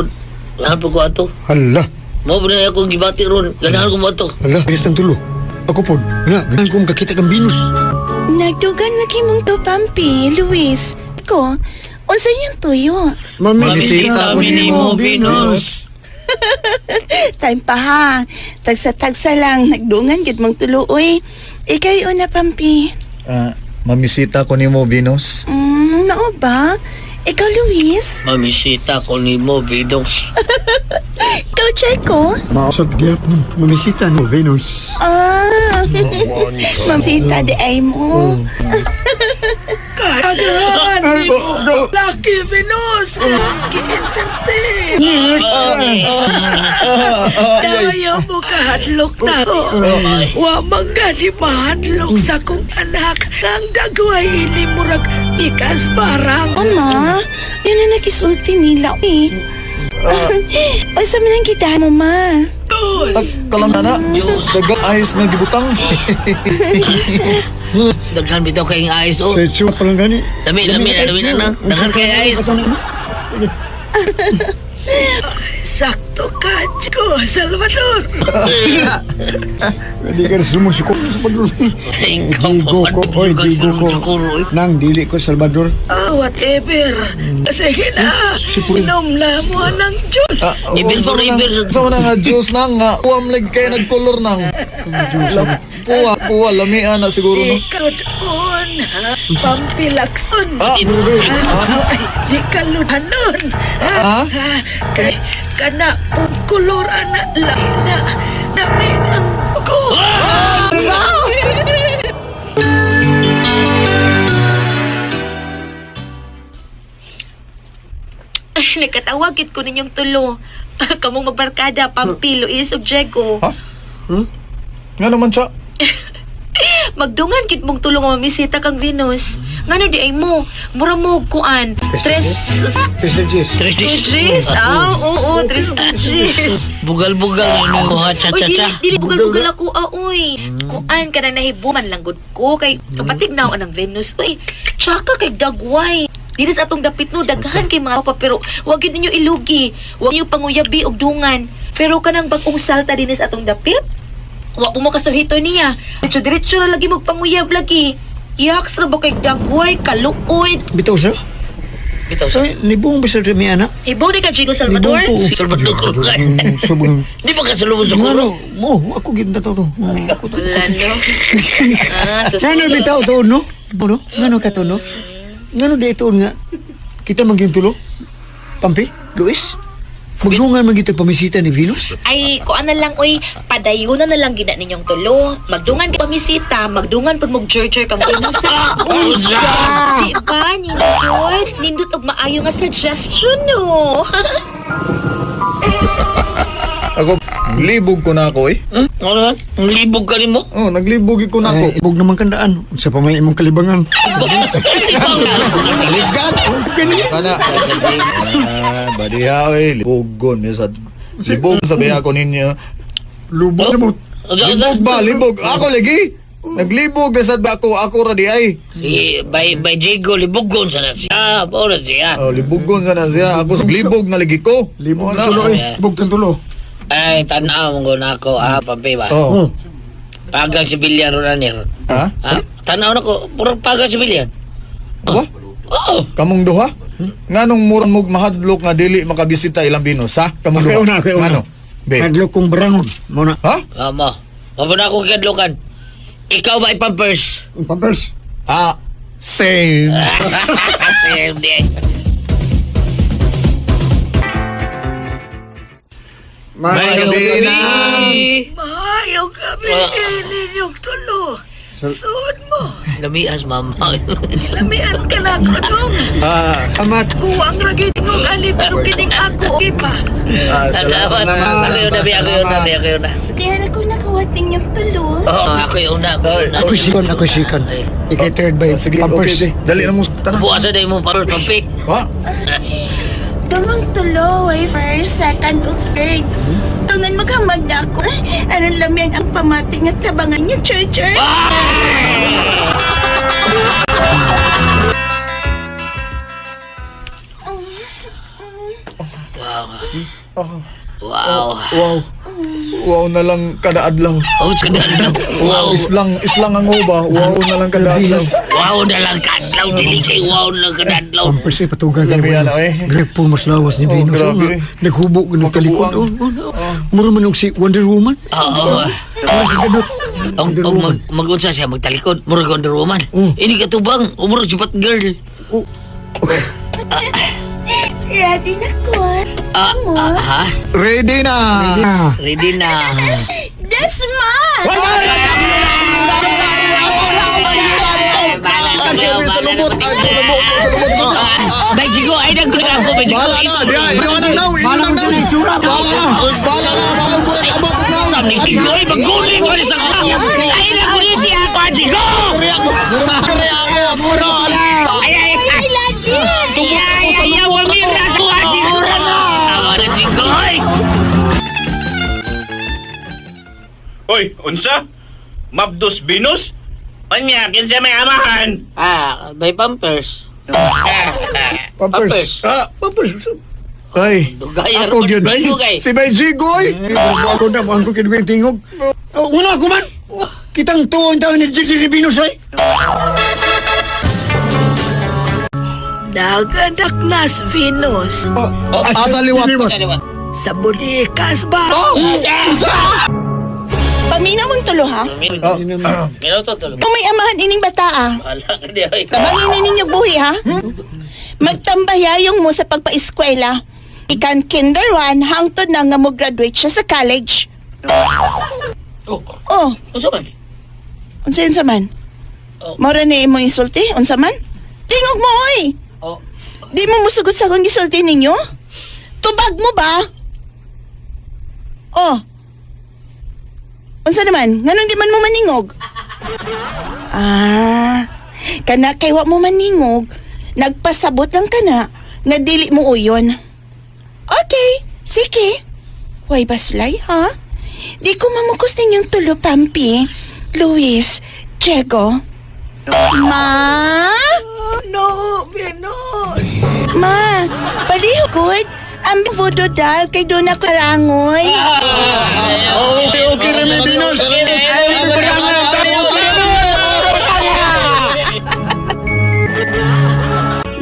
[SPEAKER 4] Ganahan po ko ato.
[SPEAKER 6] Hala.
[SPEAKER 4] Mo ba na akong gibati ron? Ganahan ko mo ato.
[SPEAKER 6] Hala, bilis ng tulo. Ako po, na, ganahan ko makakita kang Venus.
[SPEAKER 5] Nagdugan lagi mong to, Pampi, Luis. Ko, unsa yung tuyo?
[SPEAKER 3] Mamisita ko nimo Venus.
[SPEAKER 5] Time pa ha. Tagsa-tagsa lang, nagdungan gid mong tulo oy. Ikay una, Pampi.
[SPEAKER 3] Ah, mamisita ko nimo Venus.
[SPEAKER 5] Nao ba? Ikaw, Luis?
[SPEAKER 4] Mamisita ko nimo, Venus.
[SPEAKER 5] Ikaw, Checo?
[SPEAKER 6] Mausap gyapon, mamisita no Venus.
[SPEAKER 5] Ah, Mamsita di ay mo.
[SPEAKER 10] Kagahan nimo. Lucky Venus. Gi-entertain. Ayaw mo kahadlok na ako. Wa man gani mahadlok sa kong anak. Ang dagway ini murag ikas barang.
[SPEAKER 5] Ama, yan na nag-isulti nila eh. O sa man ang kita mo, ma?
[SPEAKER 3] Kalam na na. Dagang ayos nga gibutang.
[SPEAKER 4] Daghan bitaw kayong ayos oh.
[SPEAKER 6] Sa itsuwa pa lang gani.
[SPEAKER 4] Lami, lami, lami na na. Daghan kay ayos.
[SPEAKER 10] Sakto ka, ko, Salvador.
[SPEAKER 6] Hindi ka na sumusuko sa pagluloy. Digo ko, oy, digo ko. Nang dili ko, Salvador.
[SPEAKER 10] Ah, whatever. Sige na. Inom na mo ng Diyos.
[SPEAKER 4] Ibig
[SPEAKER 3] Sa
[SPEAKER 4] ko
[SPEAKER 3] na
[SPEAKER 4] ibig.
[SPEAKER 3] Sa na nga juice nang nga uam lag kay nagkolor nang. Puwa, puwa lamian na siguro no.
[SPEAKER 10] Ikaw doon, ha? Pampilakson.
[SPEAKER 3] Ah,
[SPEAKER 10] Ay, di ka luhanon.
[SPEAKER 3] Ha?
[SPEAKER 10] Kay, kana pong kolor ana lahi na. Dami ang ko.
[SPEAKER 7] Ay, nagkatawag gid ko ninyong tulo. Kamong magbarkada, Pampi, Luis ug Diego.
[SPEAKER 3] Ha? Nga naman siya.
[SPEAKER 7] Magdungan gid mong tulo nga mamisita kang Venus. Ngano di ay mo? Mura mo kuan. Tres
[SPEAKER 6] Tres G's.
[SPEAKER 4] Tres
[SPEAKER 7] Tres Ah, oo, tres G's.
[SPEAKER 4] Bugal-bugal ano ha cha
[SPEAKER 7] Uy,
[SPEAKER 4] cha
[SPEAKER 7] dili,
[SPEAKER 4] cha.
[SPEAKER 7] dili, bugal-bugal ako, ah, uy. Kuan ka na nahibuman lang gud ko kay kapatid na ang Venus. Uy, tsaka kay dagway. Dili sa atong dapit no, daghan kay mga pa pero wag gyud ninyo ilugi. Wag ninyo panguyabi og dungan. Pero kanang bag-ong salta dinhi sa atong dapit, wa po mo kasuhito niya. Diretso diretso na lagi magpanguyab lagi. Yaks ra ba kay dagway, kaluoy.
[SPEAKER 6] Bitaw sir.
[SPEAKER 4] Bitaw sa.
[SPEAKER 6] Ay, nibong ba sir mi anak?
[SPEAKER 7] Hibaw di ka Jigo Salvador.
[SPEAKER 6] Nibong ko.
[SPEAKER 4] Salvador.
[SPEAKER 6] Sobrang.
[SPEAKER 4] Di ba ka sulubong sa
[SPEAKER 6] Ngano,
[SPEAKER 4] kuro?
[SPEAKER 6] mo, ako gid na to. Ako to.
[SPEAKER 7] Wala no. Ah,
[SPEAKER 6] Ngano bitaw to no? No? Ngano ka to no? Ngano di ito nga? Kita man gyud tulo? Pampi, Luis?
[SPEAKER 9] Magdungan man gitag pamisita ni Venus?
[SPEAKER 8] Ay, kuan na lang oy, padayunan na lang gina ninyong tulo. Magdungan ka pamisita, magdungan pud mog jerjer kang Venus.
[SPEAKER 4] Unsa?
[SPEAKER 8] Di ba, nindot? Nindot og maayo nga suggestion no.
[SPEAKER 3] Ako, libog ko na ako eh.
[SPEAKER 4] Ano man? Ang libog ka rin mo?
[SPEAKER 3] Oh, naglibog ko na ako.
[SPEAKER 6] Ay, ibog naman kandaan. Unsa pa may imong kalibangan.
[SPEAKER 3] Ligan! Kana. Ah, badiha oy, libogon mi sa libog sa biya ko ninyo.
[SPEAKER 6] Lubog na mo.
[SPEAKER 3] Libog ba, libog. Ako lagi. Naglibog na sad ba ako, ako ra di ay.
[SPEAKER 4] Si, by Jago, libogon sa na siya. Paula siya.
[SPEAKER 3] Oh, libogon sa na siya. Ako sa libog na lagi ko.
[SPEAKER 6] Libog
[SPEAKER 3] Wala.
[SPEAKER 6] na tulo eh. Libog na tulo.
[SPEAKER 4] Ay, tanaw mo na ako, ah, pampi ba?
[SPEAKER 3] Oh.
[SPEAKER 4] Pagang sibilyan ro na nir.
[SPEAKER 3] Ha?
[SPEAKER 4] Ah, tanaw na ko, puro pagang sibilyan.
[SPEAKER 3] Wa?
[SPEAKER 4] Oo.
[SPEAKER 3] Kamong duha? Nganong murang mog mahadlok nga dili makabisita ilang Venus, ha? Kamong duha.
[SPEAKER 6] Okay una, okay una.
[SPEAKER 3] Ngano? Be.
[SPEAKER 6] Hadlok kong barangon. Mo na.
[SPEAKER 3] Ha?
[SPEAKER 4] Amo. Mabuna akong kadlukan. Ikaw ba ipampers?
[SPEAKER 6] Ang pampers.
[SPEAKER 3] Ah, same.
[SPEAKER 4] Same day.
[SPEAKER 3] May gabi na.
[SPEAKER 10] Maayong gabi ninyong tulo. Suod mo.
[SPEAKER 4] Lamias, mama.
[SPEAKER 10] Lamian ka na ko dong.
[SPEAKER 3] Ah,
[SPEAKER 6] Samat.
[SPEAKER 10] Kuwang ra gyud tingog ali pero kining ako iba.
[SPEAKER 3] ah, salamat
[SPEAKER 4] Salamat.
[SPEAKER 3] naman.
[SPEAKER 4] Ako yun na, ako yun na, ako yun na.
[SPEAKER 5] Kaya na ko nakawat ninyong tulo.
[SPEAKER 4] Oo, ako yung una. Ako yung una.
[SPEAKER 6] Ako sikon, ako sikon. Ikay third by
[SPEAKER 3] Sige, okay,
[SPEAKER 6] pampers.
[SPEAKER 3] okay. Dali na mo. Tara.
[SPEAKER 4] Buwasan na yung mong pampi.
[SPEAKER 3] Ha?
[SPEAKER 5] Dalawang tulo, ay first, second, ug third. Tungan maghamag na ako. Anong lamiang ang pamati nga tabangan niyo, Churcher?
[SPEAKER 4] Wow. Wow.
[SPEAKER 3] Wow. Wow na lang kada adlaw.
[SPEAKER 4] Oh, kada adlaw. Wow.
[SPEAKER 3] Islang, islang ang uba. Wow na lang kada adlaw.
[SPEAKER 4] Wow na lang kadlaw. Dili kay wow na lang kada adlaw.
[SPEAKER 6] Pampers eh, patugan kayo.
[SPEAKER 3] Lamian na, eh.
[SPEAKER 6] Grepo mas lawas ni
[SPEAKER 3] Oh,
[SPEAKER 6] Venus.
[SPEAKER 3] grabe,
[SPEAKER 6] Oh,
[SPEAKER 3] eh.
[SPEAKER 6] Naghubo, nagtalikod.
[SPEAKER 3] Makabuang.
[SPEAKER 6] Oh, oh, oh. Mura man og si Wonder Woman.
[SPEAKER 4] Oo.
[SPEAKER 6] Mura si Gadot.
[SPEAKER 4] Ang
[SPEAKER 6] Wonder
[SPEAKER 4] ang
[SPEAKER 6] Woman.
[SPEAKER 4] mag magunsa siya magtalikod, murag Wonder Woman.
[SPEAKER 6] Mm.
[SPEAKER 4] Ini katubang, umurag si Batgirl.
[SPEAKER 6] Oh.
[SPEAKER 5] Ready na ko.
[SPEAKER 4] Ah, ah, ha?
[SPEAKER 3] Ready na.
[SPEAKER 6] Ah.
[SPEAKER 4] Ready na.
[SPEAKER 5] Desmond!
[SPEAKER 3] Sa lubot. Ay, sa lubot. Sa lubot.
[SPEAKER 4] Bay Jigo, ay nagkulang ako, Bay Jigo.
[SPEAKER 3] Bahala na. Di ay. Inyo nang now. Inyo nang now. Bahala na. Bahala na. Mga burat abot now.
[SPEAKER 4] Sabi ni Jigo, ay maguling ko sa ka. Ay nagulit siya ako, Jigo!
[SPEAKER 3] Kare ako. Mura.
[SPEAKER 4] Ay, ay, ay.
[SPEAKER 5] Ay, lagi!
[SPEAKER 4] Ay, ay, ay, ay, pamira ko, Jigo. Ako na, Jigo, ay.
[SPEAKER 14] Hoy, unsa? Mabdos Venus? Unya, kinsa may amahan?
[SPEAKER 4] Ah, may pampers.
[SPEAKER 6] Pampers.
[SPEAKER 3] Ah,
[SPEAKER 6] Pampers.
[SPEAKER 3] Ay.
[SPEAKER 4] Dugay,
[SPEAKER 3] Ako gyud.
[SPEAKER 4] Dugay.
[SPEAKER 3] Si Bay Jigoy.
[SPEAKER 6] Eh, ako na, ang ko yung tingog. Oh, wala ko man. Kitang tuon taon ni Gigi Venus ay.
[SPEAKER 10] Naganak nas Venus
[SPEAKER 3] Oh, asa liwat.
[SPEAKER 10] sa bulikas ba?
[SPEAKER 3] Oh, unsa?
[SPEAKER 5] Paminaw mong tulo, ha?
[SPEAKER 3] Oh,
[SPEAKER 4] Meron to, tulog.
[SPEAKER 5] Kung may amahan ining bata, ah.
[SPEAKER 4] Wala ka di, ay.
[SPEAKER 5] Tabangin ninyo buhi, ha? Magtambayayong mo sa pagpa-eskwela. Ikan kinder 1 hangtod na nga mo graduate siya sa college.
[SPEAKER 4] Oh,
[SPEAKER 5] Oh,
[SPEAKER 4] unsa man?
[SPEAKER 5] unsa yun sa man?
[SPEAKER 4] Oh.
[SPEAKER 5] Mora ni imong insulti, unsa man? Tingog mo, oy!
[SPEAKER 4] Oh,
[SPEAKER 5] Di mo musugot sa akong gisulti ninyo? Tubag mo ba? Oh. Unsa naman? Nganong di man mo maningog? Ah, kana kay wa mo maningog, nagpasabot lang kana nga dili mo uyon. Okay, sige. Way baslay, ha? Di ko mamukos ninyong tulo, Pampi. Luis, Diego. Ma?
[SPEAKER 10] No, Venus.
[SPEAKER 5] Ma, palihog. Ang voodoo doll kay doon ako karangon.
[SPEAKER 3] Okay, okay, Remy Venus.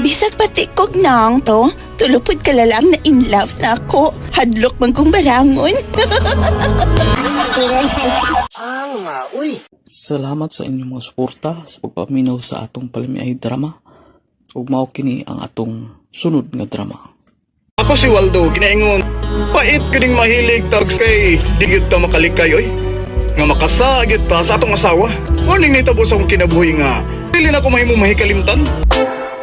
[SPEAKER 5] Bisag pati kog nang to, tulupod ka lang na in love na ako. Hadlok man kong barangon.
[SPEAKER 2] Salamat sa inyong mga suporta sa pagpaminaw sa atong palamiay drama. Ug mao kini ang atong sunod nga drama.
[SPEAKER 3] Ako si Waldo, ginaingon. Pait gyud ning mahilig tags kay di gyud ta makalikay oy. Nga makasagit ta sa atong asawa. Morning nahitabo sa akong kinabuhi nga dili na ko mahimong mahikalimtan.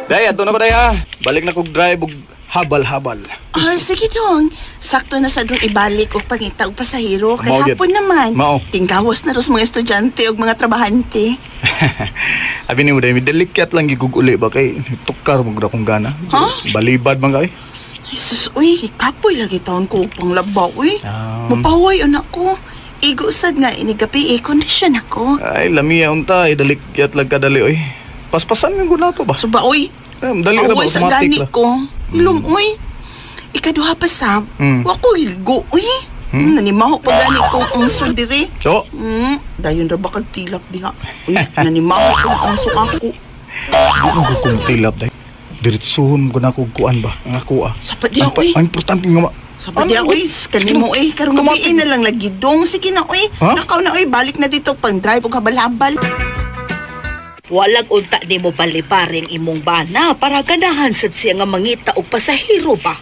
[SPEAKER 3] Day, ato na ko day ha. Balik na kog drive og habal-habal.
[SPEAKER 5] Ah, sige dong. Sakto na sa dong ibalik og pangita og pasahero kay
[SPEAKER 3] Mao gyud.
[SPEAKER 5] hapon naman.
[SPEAKER 3] Mao.
[SPEAKER 5] Tinggawas na ros mga estudyante og mga trabahante.
[SPEAKER 3] Abi nimo day, dalikyat lang gigug uli ba kay tukar mo gud akong gana.
[SPEAKER 5] Ha?
[SPEAKER 3] Balibad man kay.
[SPEAKER 5] Ay, sus, uy, kapoy lagi taon ko og panglaba, uy. Mapahuway anak ko. Igo sad nga inigabi eh, kondisyon ako.
[SPEAKER 3] Ay, lamiya unta, ay dalikyat lang kadali oy. Paspasan man gud nato ba?
[SPEAKER 5] Suba, uy.
[SPEAKER 3] Dali ra ba
[SPEAKER 5] Away sa
[SPEAKER 3] automatic
[SPEAKER 5] gani
[SPEAKER 3] ra.
[SPEAKER 5] ko. Ilong, uy. Ikaduha pa sab. Wa ko ilgo, uy. Nanimaho pa gani ko ang angso dire.
[SPEAKER 3] So,
[SPEAKER 5] Dayon ra ba kag tilap diha. Uy, nanimaho kong angso ako.
[SPEAKER 3] di mo kong tilap day. Diretsuhon mo na kog kuan ba? Ang ako ah.
[SPEAKER 5] Sapat diha,
[SPEAKER 3] Ang
[SPEAKER 5] uy.
[SPEAKER 3] Ang importante nga ma.
[SPEAKER 5] Sabi diha, uy, kanimo uy, karong gabi na lang lagi dong. Sige na, uy.
[SPEAKER 3] Ha?
[SPEAKER 5] Nakaw na, uy, balik na dito pang drive og habal-habal.
[SPEAKER 7] Walag unta ni mo balibaring imong bana para ganahan sad siya nga mangita og pasahero ba.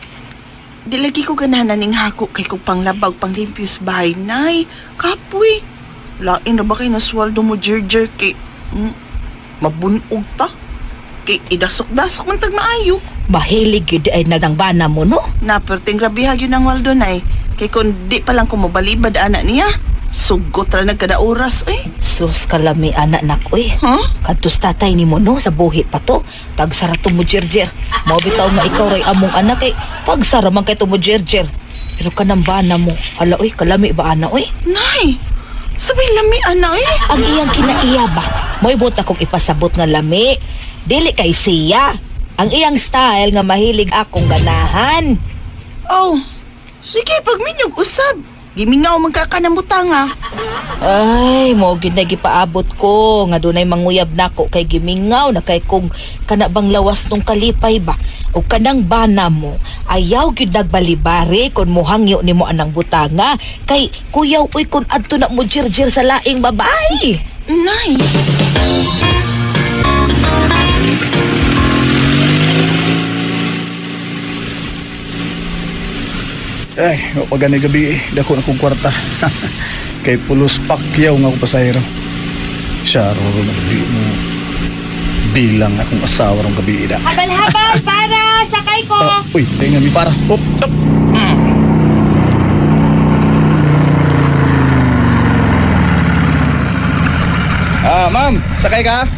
[SPEAKER 5] Di lagi ko ganahan ning hako kay kog panglabag panglimpyos bahay, nay. Kapoy. Lain ra ba kay nasweldo mo jerjer kay mabunog ta. Kay idasok-dasok man tag maayo.
[SPEAKER 7] Mahilig gyud ay nagang bana mo no.
[SPEAKER 5] Na perting grabiha gyud ang waldo nay. Kay kun di pa lang ko mobalibad ana niya. Sugot ra nagkada oras eh.
[SPEAKER 7] Sus kalami anak nak uy.
[SPEAKER 5] Huh?
[SPEAKER 7] Kadtos tatay nimo no sa buhi pa to. Tagsara to mo jerjer. Mao bitaw nga ikaw ray among anak kay tagsara man kay to mo jerjer. Pero kanang bana mo, hala uy, kalami ba ana uy?
[SPEAKER 5] Nay, sabay lami ana eh.
[SPEAKER 7] Ang iyang kinaiya ba? Mo'y buot akong ipasabot nga lami. Dili kay siya. Ang iyang style nga mahilig akong ganahan.
[SPEAKER 5] Oh, sige pagminyog usab. Gimingaw man ka kanamutang ah.
[SPEAKER 7] Ay, mo gyud na gipaabot ko nga dunay manguyab nako kay gimingaw na kay kung kana bang lawas nung kalipay ba o kanang bana mo ayaw gyud nagbalibari kon mohangyo nimo anang butanga kay kuyaw uy kon adto na mo jirjir sa laing babae.
[SPEAKER 5] Nay.
[SPEAKER 3] Ay, wa pa gani gabi eh. Dako na kong kwarta. Kay pulos pakyaw nga akong pasahero. Siya ro ro gabi mo bilang akong asawa rong gabi ida.
[SPEAKER 8] Habal-habal para sakay ko.
[SPEAKER 3] Ah, uy, tingnan mi para. Op, op. Ah, ma'am, sakay ka?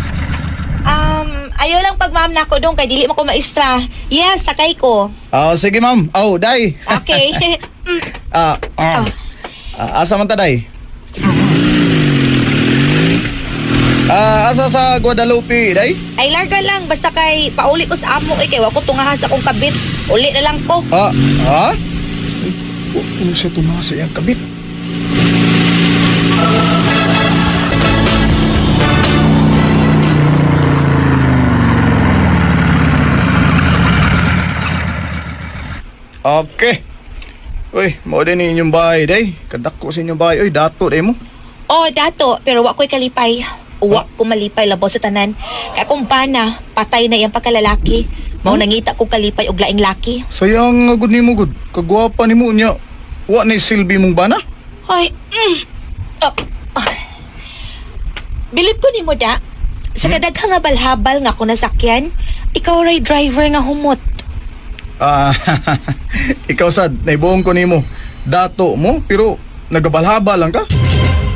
[SPEAKER 8] Ayaw lang pag ma'am nako dong kay dili mo ko maestra. Yes, sakay ko.
[SPEAKER 3] Ah, sige ma'am. Oh, day.
[SPEAKER 8] Okay.
[SPEAKER 3] Ah, ah. Ah, asa man ta day? Ah, asa sa Guadalupe, day?
[SPEAKER 8] Ay larga lang basta kay pauli ko sa amo eh kay wa ko tungahan sa akong kabit. Uli na lang ko.
[SPEAKER 3] Ah, ha? Wa ko siya tumaha sa iyang kabit. Okay. Uy, mao din inyong bahay, day. Kadako sa inyong bahay. Uy, dato, day mo.
[SPEAKER 8] Oh, dato, pero wa ko'y kalipay. Wa ko malipay labaw sa tanan. Kay akong bana, patay na iyang pagkalalaki. Mao nangita ko kalipay og laing laki.
[SPEAKER 3] Sayang nga gud nimo gud. Kagwapa nimo niya. Wa na silbi mong bana?
[SPEAKER 8] Ay, Oh, ah. Bilib ko nimo da. Sa kadaghang nga balhabal nga ako nasakyan, ikaw ray driver nga humot.
[SPEAKER 3] Ah, ikaw sad, naibuong ko nimo. Dato mo, pero nagabalhaba lang ka.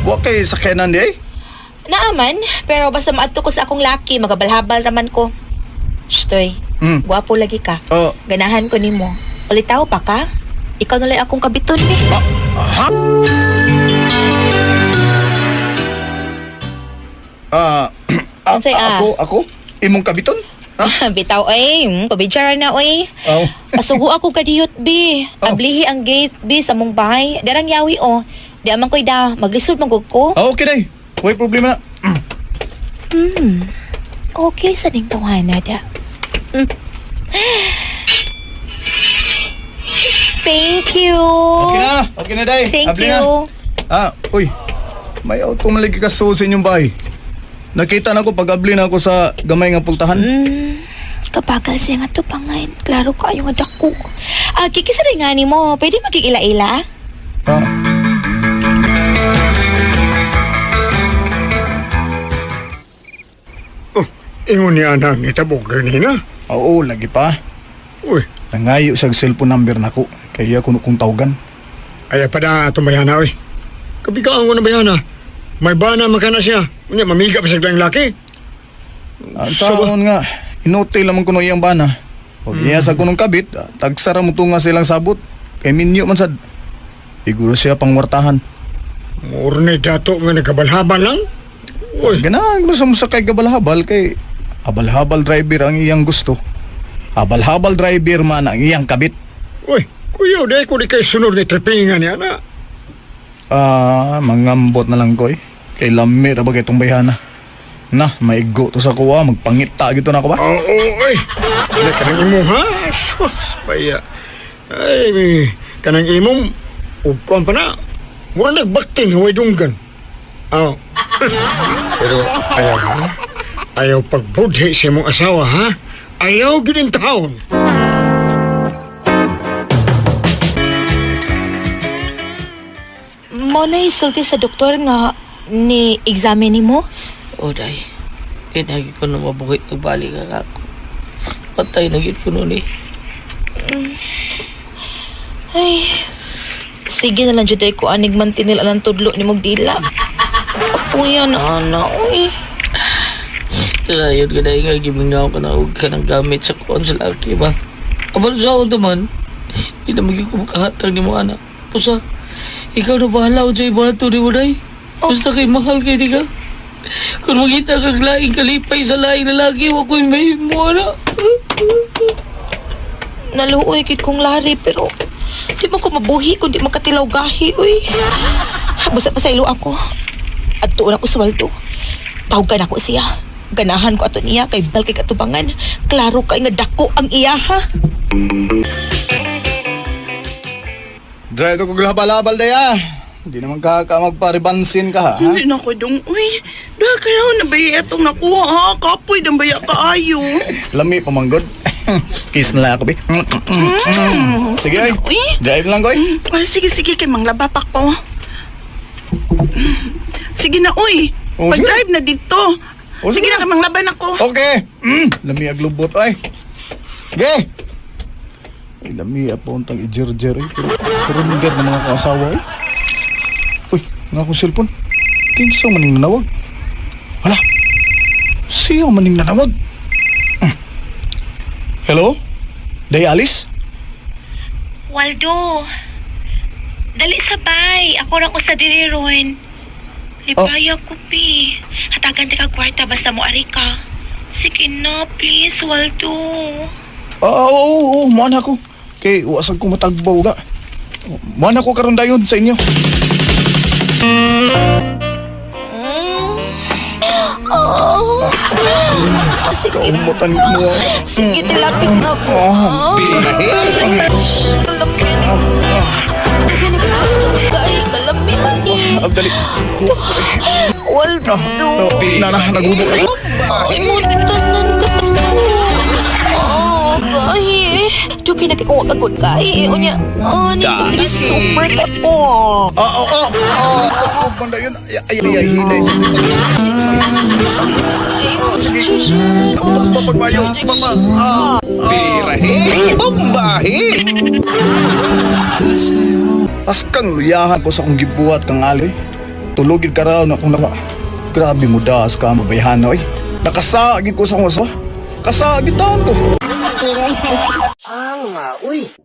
[SPEAKER 3] Wa kay sakyanan di ay.
[SPEAKER 8] Naaman, pero basta maadto ko sa akong laki, magabalhabal raman ko. Shtoy, gwapo lagi ka.
[SPEAKER 3] Oh.
[SPEAKER 8] Ganahan ko nimo. Ulitaw pa ka? Ikaw nalay akong kabiton eh.
[SPEAKER 3] Ha? Ah,
[SPEAKER 8] Unsay, ah?
[SPEAKER 3] ako, ako? Imong kabiton?
[SPEAKER 8] Bitaw ay, kubidyara na oy.
[SPEAKER 3] Oh.
[SPEAKER 8] Pasugo ako kadiyot bi. Ablihi ang gate bi sa mong bahay. Darang yawi oh. Di amang ko'y da, maglisod man gud ko.
[SPEAKER 3] Ah, okay day. Way problema na.
[SPEAKER 8] Okay sa ning tawana da. Thank you.
[SPEAKER 3] Okay na. Okay na day.
[SPEAKER 8] Thank
[SPEAKER 3] Abli
[SPEAKER 8] you.
[SPEAKER 3] Na. Ah, uy. May auto man lagi ka sa inyong bahay. Nakita na ko pag abli na ako sa gamay nga pultahan.
[SPEAKER 8] Kabagal siya nga tupangan. Klaro kaayo nga dako. Ah, kikisa rin nga nimo. Pwede magigila-ila?
[SPEAKER 6] Ingon niya na nitabok ganina.
[SPEAKER 3] Oo, lagi pa.
[SPEAKER 6] Uy.
[SPEAKER 3] Nangayo sa cellphone number nako. Kaya kuno kong tawagan.
[SPEAKER 6] Ay, pa na itong bayana, oy. Kabigaan ko na bayana. May bana man ka na siya. Unya, mamiga pa sa ilang laki.
[SPEAKER 3] Ang saon nga, inutil lamang kuno iyang bana. Pag iya sa kunong kabit, tagsara mo tunga silang sabot. Kay minyo man sad. Iguro siya pangwartahan.
[SPEAKER 6] Murni dato nga nagkabalhabal lang. Uy.
[SPEAKER 3] Ganahan ko sa musakay kabalhabal kay habal-habal driver ang iyang gusto. Habal-habal driver man ang iyang kabit.
[SPEAKER 6] Uy, kuya, di ko di kay sunod ni tripingan niya na.
[SPEAKER 3] Ah, mangambot na lang ko eh. Kay lami ra ba kay itong bayhana. Na, maigo to sa kuwa, magpangita gito na ako ba?
[SPEAKER 6] Oo, oy. Ano kanang imo ha? Sus, baya. Ay, kanang imong ugkuan pa na. Mura nagbaktin, huwag dunggan. Aw. Pero ayaw ha? Ayaw pagbudhi sa imong asawa ha? Ayaw ginin taon.
[SPEAKER 8] Mo na isulti sa doktor nga ni examine nimo.
[SPEAKER 2] O day, kay nagi ko na mabuhi pagbalik ka ako. Patay na gid ko noon eh.
[SPEAKER 8] Ay, sige na lang jud ay ko anig man tinil alang tudlo ni mong dila. Kapuya na ana, uy.
[SPEAKER 2] Sayon ka na nga, gimingaw ka na huwag ka ng gamit sa kuwan sa laki ba? Aban sa ako naman, hindi na maging kumakahatag ni mo anak. Pusa, ikaw na bahala o sa'y bato ni mo day. Basta kay mahal kay di ka. Kung makita kang laing kalipay sa laing lalaki, wag ko'y may mo anak.
[SPEAKER 8] Naluoy kid kong lari pero di man ko mabuhi kung di makatilaw gahi, uy. Basta pa sa ilo ako. At tuon ako sweldo. Tawgan ako siya. Ganahan ko ato niya kay bal kay katubangan. Klaro kay nga dako ang iya ha.
[SPEAKER 3] Drive ko glabal-habal daya. Hindi naman ka, ka magparibansin ka ha.
[SPEAKER 13] Hindi na ko dong, uy. Duha ka raw na baya itong nakuha ha. Kapoy ng baya kaayo.
[SPEAKER 3] Lami pamanggod. Kiss na lang ako, bi. Sige, ay.
[SPEAKER 13] Uy.
[SPEAKER 3] Drive lang, koy.
[SPEAKER 13] Ah, sige, sige, kay manglaba pa ko. Sige na, uy.
[SPEAKER 3] Oh, sige.
[SPEAKER 13] Pag-drive na dito.
[SPEAKER 3] Oh,
[SPEAKER 13] sige
[SPEAKER 3] sige
[SPEAKER 13] na, kay manglaban ako.
[SPEAKER 3] Okay. Lami aglubot, ay. Ge. Ay, lami apo untang ijerjer, ay. Pero, pero ninggar ng mga kasawa, ay. Uy, nga akong cellphone. Kinsa maning nanawag? Hala. Siya maning nanawag. Hello? Day Alice?
[SPEAKER 8] Waldo, dali sabay. Ako ra ko sa diri ron. Lipaya ko, pi. Hatagan ti ka kwarta basta mo ari ka. Sige na, please, Waldo.
[SPEAKER 3] Ah, oo, oo, oo, muan ako. Kay wasag ko matagbaw ga. Muan ako karon dayon sa inyo.
[SPEAKER 8] Oh. Sige.
[SPEAKER 3] Kaumutan mo.
[SPEAKER 8] Sige, tilapit na ako.
[SPEAKER 3] Oh,
[SPEAKER 8] Kalami. Kalami man eh.
[SPEAKER 3] Abdali.
[SPEAKER 8] Waldo.
[SPEAKER 3] Na, na, nagubo.
[SPEAKER 8] Ay, mo tanan ka to. Oh, gahi. Joke na kay kung agod gahi. Unya, oh, nindot diri super ka po.
[SPEAKER 3] Ah, oo, oo. Oo, banda yun. Ay, ay, ay, hinay.
[SPEAKER 8] Sige.
[SPEAKER 3] Utak pa pagbayo. Papa. Ah,
[SPEAKER 12] Birahe! Bombahe!
[SPEAKER 3] Askang luyahan ko sa akong gibuhat kang ali. Tulogid ka raw na akong naka. Grabe mo das ka mabayhan oy. Nakasagin ko sa akong asawa. Kasagin taon ko.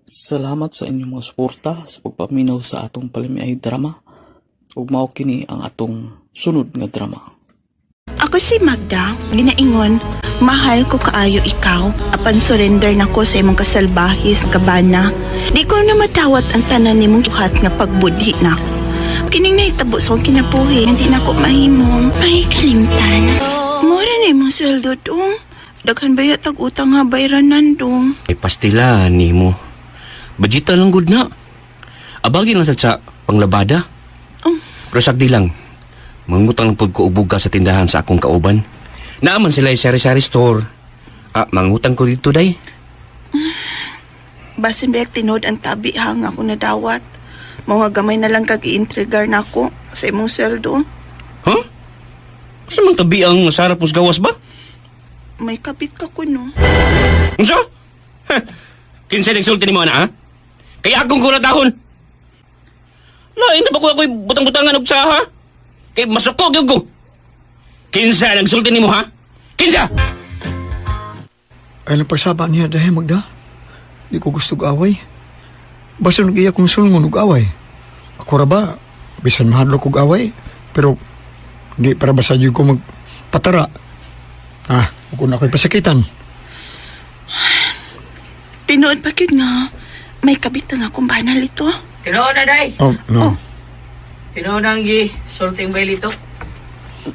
[SPEAKER 2] Salamat sa inyong mga suporta sa pagpaminaw sa atong palamiay drama. Ug mao kini ang atong sunod nga drama.
[SPEAKER 13] Ako si Magda, ginaingon, mahal ko kaayo ikaw, apan surrender na ko sa imong kasalbahis, kabana. Di ko na matawat ang tanan nimong buhat nga pagbudhi na ako. Kining nahitabo sa akong kinabuhi, hindi na ko mahimong mahikalimtan. Mura na imong sweldo dong. Daghan ba tag utang nga bayranan dong.
[SPEAKER 11] Ay pastila nimo. Budgeta lang gud na. Abagi lang sad sa panglabada.
[SPEAKER 13] Oh.
[SPEAKER 11] Pero sagdi lang. Mangutang lang pud ko og bugas sa tindahan sa akong kauban. Naaman sila sa sari-sari store. Ah, mangutang ko dito, day.
[SPEAKER 13] Basin ba tinuod ang tabi ha nga ako nadawat. Mga gamay na lang kag i-intrigar na ako sa imong sweldo.
[SPEAKER 11] Huh? Sa mang tabi ang sarap mong gawas ba?
[SPEAKER 13] May kapit ka kuno.
[SPEAKER 11] Unsa? Heh, kinsa nagsulti nimo ana, ha? Kaya akong kulatahon. Lain na ba ko ako'y butang-butangan og sa, ha? Kay masuko gyud ko. Kinsa nagsulti nimo, ha? Kinsa?
[SPEAKER 6] Ay lang pagsaba niya dahil Magda. Di ko gusto og away. Basta nag iya kong sulngon og away. Ako ra ba, bisan mahadlok og away, pero di para basta jud ko magpatara. Ah, ug kung ako'y pasakitan.
[SPEAKER 13] Tinuod pa gyud nga may kabit na nga akong banal ito.
[SPEAKER 4] Tinuod na, day.
[SPEAKER 6] Oh, no.
[SPEAKER 4] Tinuod na ang gi, sulting bay lito.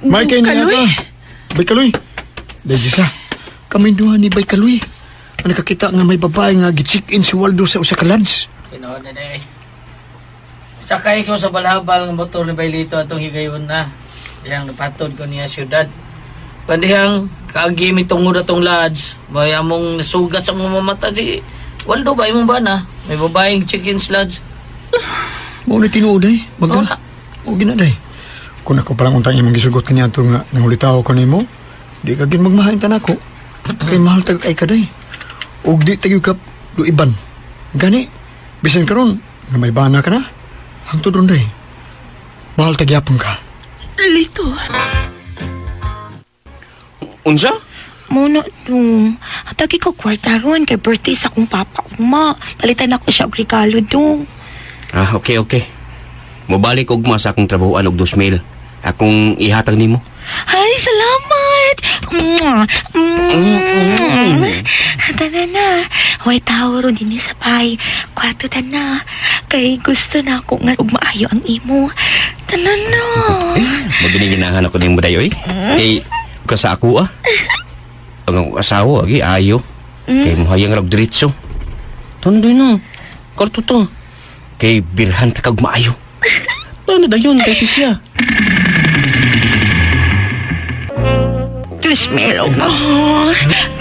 [SPEAKER 6] May kay niya
[SPEAKER 13] Kaloy.
[SPEAKER 6] ka. Bay Kaloy. Dahil siya. Kami duha ni Bay Kaloy. Ang nakakita nga may babae nga gi-check-in si Waldo sa usa ka lodge.
[SPEAKER 4] Tinuod na, day. Sakay ko sa balhabal ng motor ni Bailito atong higayon na. Diyang napatod ko niya siyudad. Pandihang kaagi mi tungod atong lodge. Baya mong nasugat sa mga mata si Waldo ba imong bana? May babaeng chicken sludge.
[SPEAKER 6] Mao na tinuod ay. Magda. O ginaday. Kung ako palang untang imong gisugot kaniya ato nga nangulitaw ko nimo, di ka gin magmahain tanako. Kay mahal tag kay kaday. Ug di tayo ka luiban. Gani, bisan karon nga may bana ka na. Hangtod ron day. Mahal tagyapon ka.
[SPEAKER 13] Lito.
[SPEAKER 11] Unsa?
[SPEAKER 7] Muna dong. Hatagi ko kwarta ron kay birthday sa akong papa ugma. Palitan ako siya og regalo dong.
[SPEAKER 11] Ah, okay, okay. Mobalik ugma sa akong trabahoan og 2,000. Akong ihatag nimo.
[SPEAKER 7] Ay, salamat! Mwah! Mm. Tana na. Way tao ron dinhi sa bay. Kwarto ta na. Kay gusto na ako nga ug maayo ang imo. Tana na.
[SPEAKER 11] Maginiginahan ako nimo dayoy. Kay ka sa ako ah. Ang akong asawa agi ayo. Kay mohayang ra og diretso. Tundoy no. Karto to. Kay birhan ta kag maayo. Tana dayon kay ti siya.
[SPEAKER 7] 3,000 oh.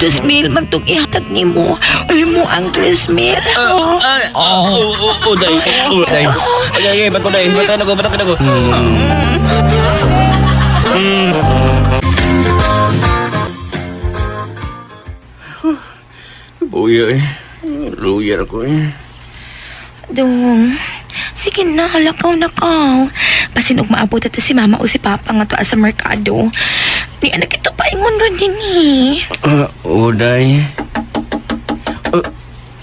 [SPEAKER 7] 3,000 man tong ihatag nimo. Ay mo ang 3,000.
[SPEAKER 11] Oh, oh, oh, day. Oh, day. Ay, ay, ay, ba't ko day? Ba't ko, ba't ko, ba't ko? Buya eh. Luya ako eh.
[SPEAKER 7] Dong, sige na, lakaw na ka. Basin og maabot ato si mama o si papa nga tuwa sa merkado. Di anak ito paingon ron din eh.
[SPEAKER 11] Ah, oh, day. Ah,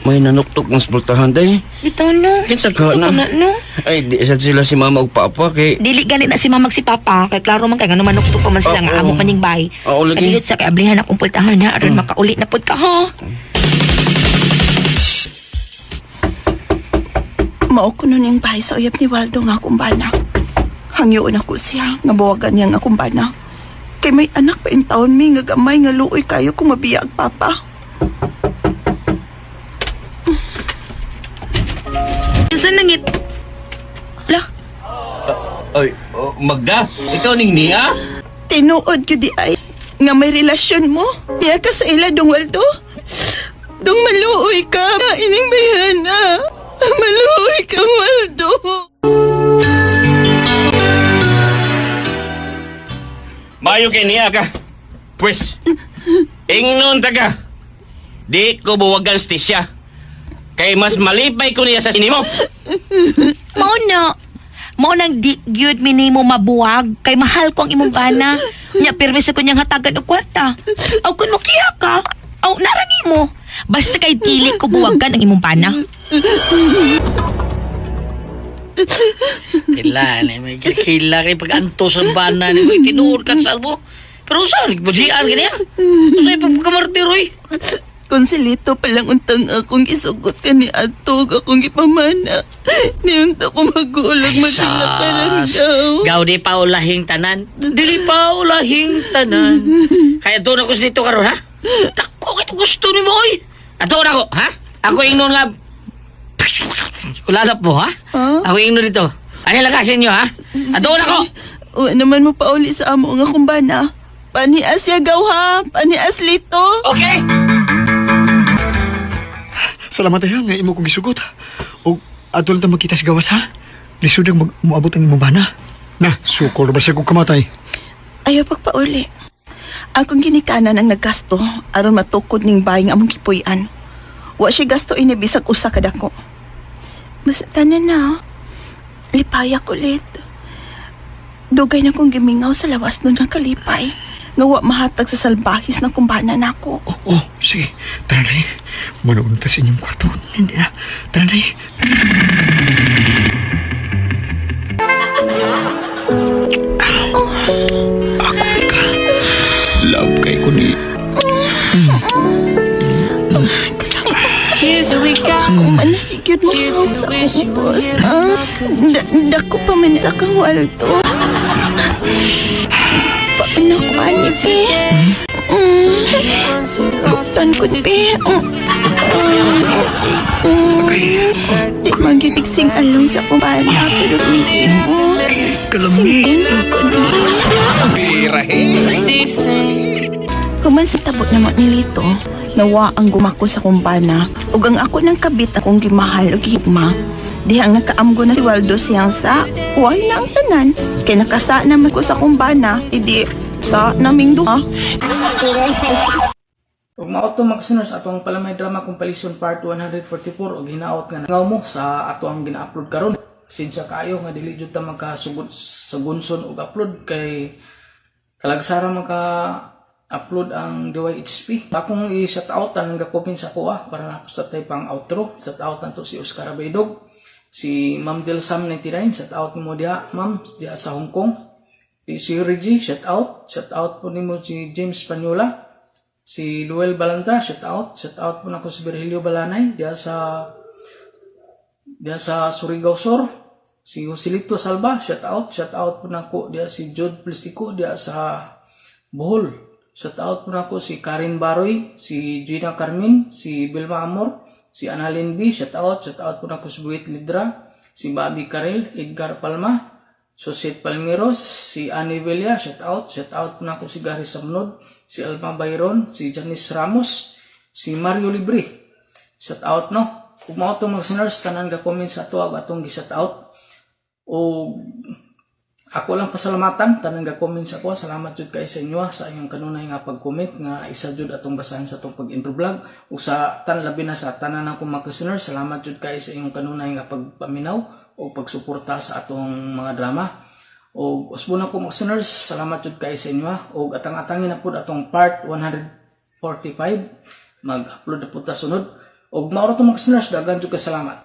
[SPEAKER 11] may nanuktok ng spultahan, day.
[SPEAKER 7] Bitaw no.
[SPEAKER 11] Kinsa ka na?
[SPEAKER 7] Kinsa no?
[SPEAKER 11] Ay, di sad sila si mama ug papa kay...
[SPEAKER 7] Dili gani na si mama ug si papa. Kay klaro man kay nga manuktok pa man sila nga
[SPEAKER 11] Oo.
[SPEAKER 7] amo maning bay.
[SPEAKER 11] Oo, lagi.
[SPEAKER 7] Kadiyot sa kay ablihan akong pultahan ha aron makauli na pud ka ha.
[SPEAKER 13] Mao ko nun yung bahay sa uyab ni Waldo nga akong bana. Hangyoon ako siya nga buwagan niya nga akong bana. Kay may anak pa in taon mi nga gamay nga luoy kayo kung mabiya ang papa.
[SPEAKER 7] Kinsa nangit? Lah,
[SPEAKER 11] Ay, oh, Magda, ikaw ning niya?
[SPEAKER 13] Tinuod gyud di ay nga may relasyon mo. Niya ka sa ila dong Waldo. Dong maluoy ka ining bayana. Maluoy ka Waldo.
[SPEAKER 11] Mayo kay niya ka. Pwes, ingnon ta ka. Di ko buwagan si siya. Kay mas malipay ko niya sa sinimo.
[SPEAKER 7] mao na. Mao nang di gyud mi nimo mabuwag kay mahal ko ang imong bana. Nya pirmi sa kunyang hatagan og kwarta. Aw kun mo kiya ka, aw nara nimo. Basta kay dili ko buwagan ang imong bana.
[SPEAKER 4] Kila, ni may kila kay pag-anto sa bana ni may tinuod ka sa albo. Pero saan, bujian ka niya? Saan pagkamartir, oy?
[SPEAKER 13] Kung silito palang untang akong isugot ka ni Atog, akong ipamana. Niunta ko magulag maglakaran daw.
[SPEAKER 4] Gaw di pa ulahing tanan. Dili pa ulahing tanan. Kaya doon ako sa dito karon ha? Dako kito gusto nimo oy. Ato na ako, ha? Ako ingnon nga Kulalap mo, ha? Ako ingnon dito. Ano lang ka sa inyo, ha? Ato na ako.
[SPEAKER 13] Uwa naman mo pauli sa amo nga kumbana. Panias yagaw ha, panias lito.
[SPEAKER 4] Okay.
[SPEAKER 6] Salamat ay ha, nga imo kong gisugot. O adto lang ta magkita sa gawas ha. Lisod ang moabot ang imong bana. Na, sukol ba siya kung kamatay?
[SPEAKER 5] Ayaw pagpauli. Akong ginikanan ang naggasto aron matukod ning bahay nga among gipuy-an. Wa siya gasto ini bisag usa ka dako. Mas tanan na. Lipaya ulit. Dugay na kong gimingaw sa lawas nun nga kalipay. Nga wa mahatag sa salbahis na kumbana nako.
[SPEAKER 6] Oh, sige. Tara na. Manood ta sa inyong kwarto. Hindi na. Tara na. Love kay ko ni.
[SPEAKER 5] Kung manahigit mo hawak sa akong ubos. Ah, dako pa man kang waldo. Paano ko ani, be? Guptan ko, be. Di magitig sing along sa akong bana, pero hindi mo. Sing ko ni. Human sa tabot na mo ni Lito, nawa ang gumako sa kumbana, ug ang ako ng kabit akong gimahal ug higma. Dihang nakaamgo na si Waldo siyang sa, uway na ang tanan. Kay nakasa na mas ko sa kumbana, idi sa naming duha.
[SPEAKER 2] Ug mao to mga listeners atong palamay drama compilation part 144 og hinaot nga nangaw mo sa ato ang gina-upload karon. Sinsya kaayo nga dili jud ta makasugod sa gunson og upload kay kalagsara maka upload ang DYHP. Akong i-shout out ang ga-comment sa ako para na sa tay pang outro. Shout out to si Oscar Abaydog, si Ma'am Del Sam 99, shout out nimo diha ma'am diha sa Hong Kong. Si Reggie, shout out. Shout out po nimo si James Panyola. Si Luel Balantra, shout out. Shout out po nako si Virgilio Balanay diha sa Surigao Sur. Si Joselito Salva, shout out. Shout out po nako diha si Jude Plistico diha sa Bohol. Shout out po nako si Karin Baroy, si Gina Carmin, si Vilma Amor, si Annalyn B, shout out. Shout out po nako si Buit Lidra, si Bobby Karel, Edgar Palma, Sosit Palmiros, si Annie Villa, shout out. Shout out po nako si Gary Samnod, si Alma Bayron, si Janice Ramos, si Mario Libre. Shout out no. Kung mao to mga listeners, tanan ga comment sa ato atong gi-shout out. O ako lang pasalamatan tanan ga comment sa ako. Salamat jud kay sa inyo sa inyong kanunay nga pag-comment nga isa jud atong basahan sa atong pag-intro vlog ug sa tan labi na sa tanan akong mga listeners, salamat jud kay sa inyong kanunay nga pagpaminaw o pagsuporta sa atong mga drama. O usbo na ko mga listeners, salamat jud kay sa inyo ug atang-atangin na pud atong part 145, mag-upload na pud ta sunod. Ug mao ra to mga listeners, daghan jud kay salamat.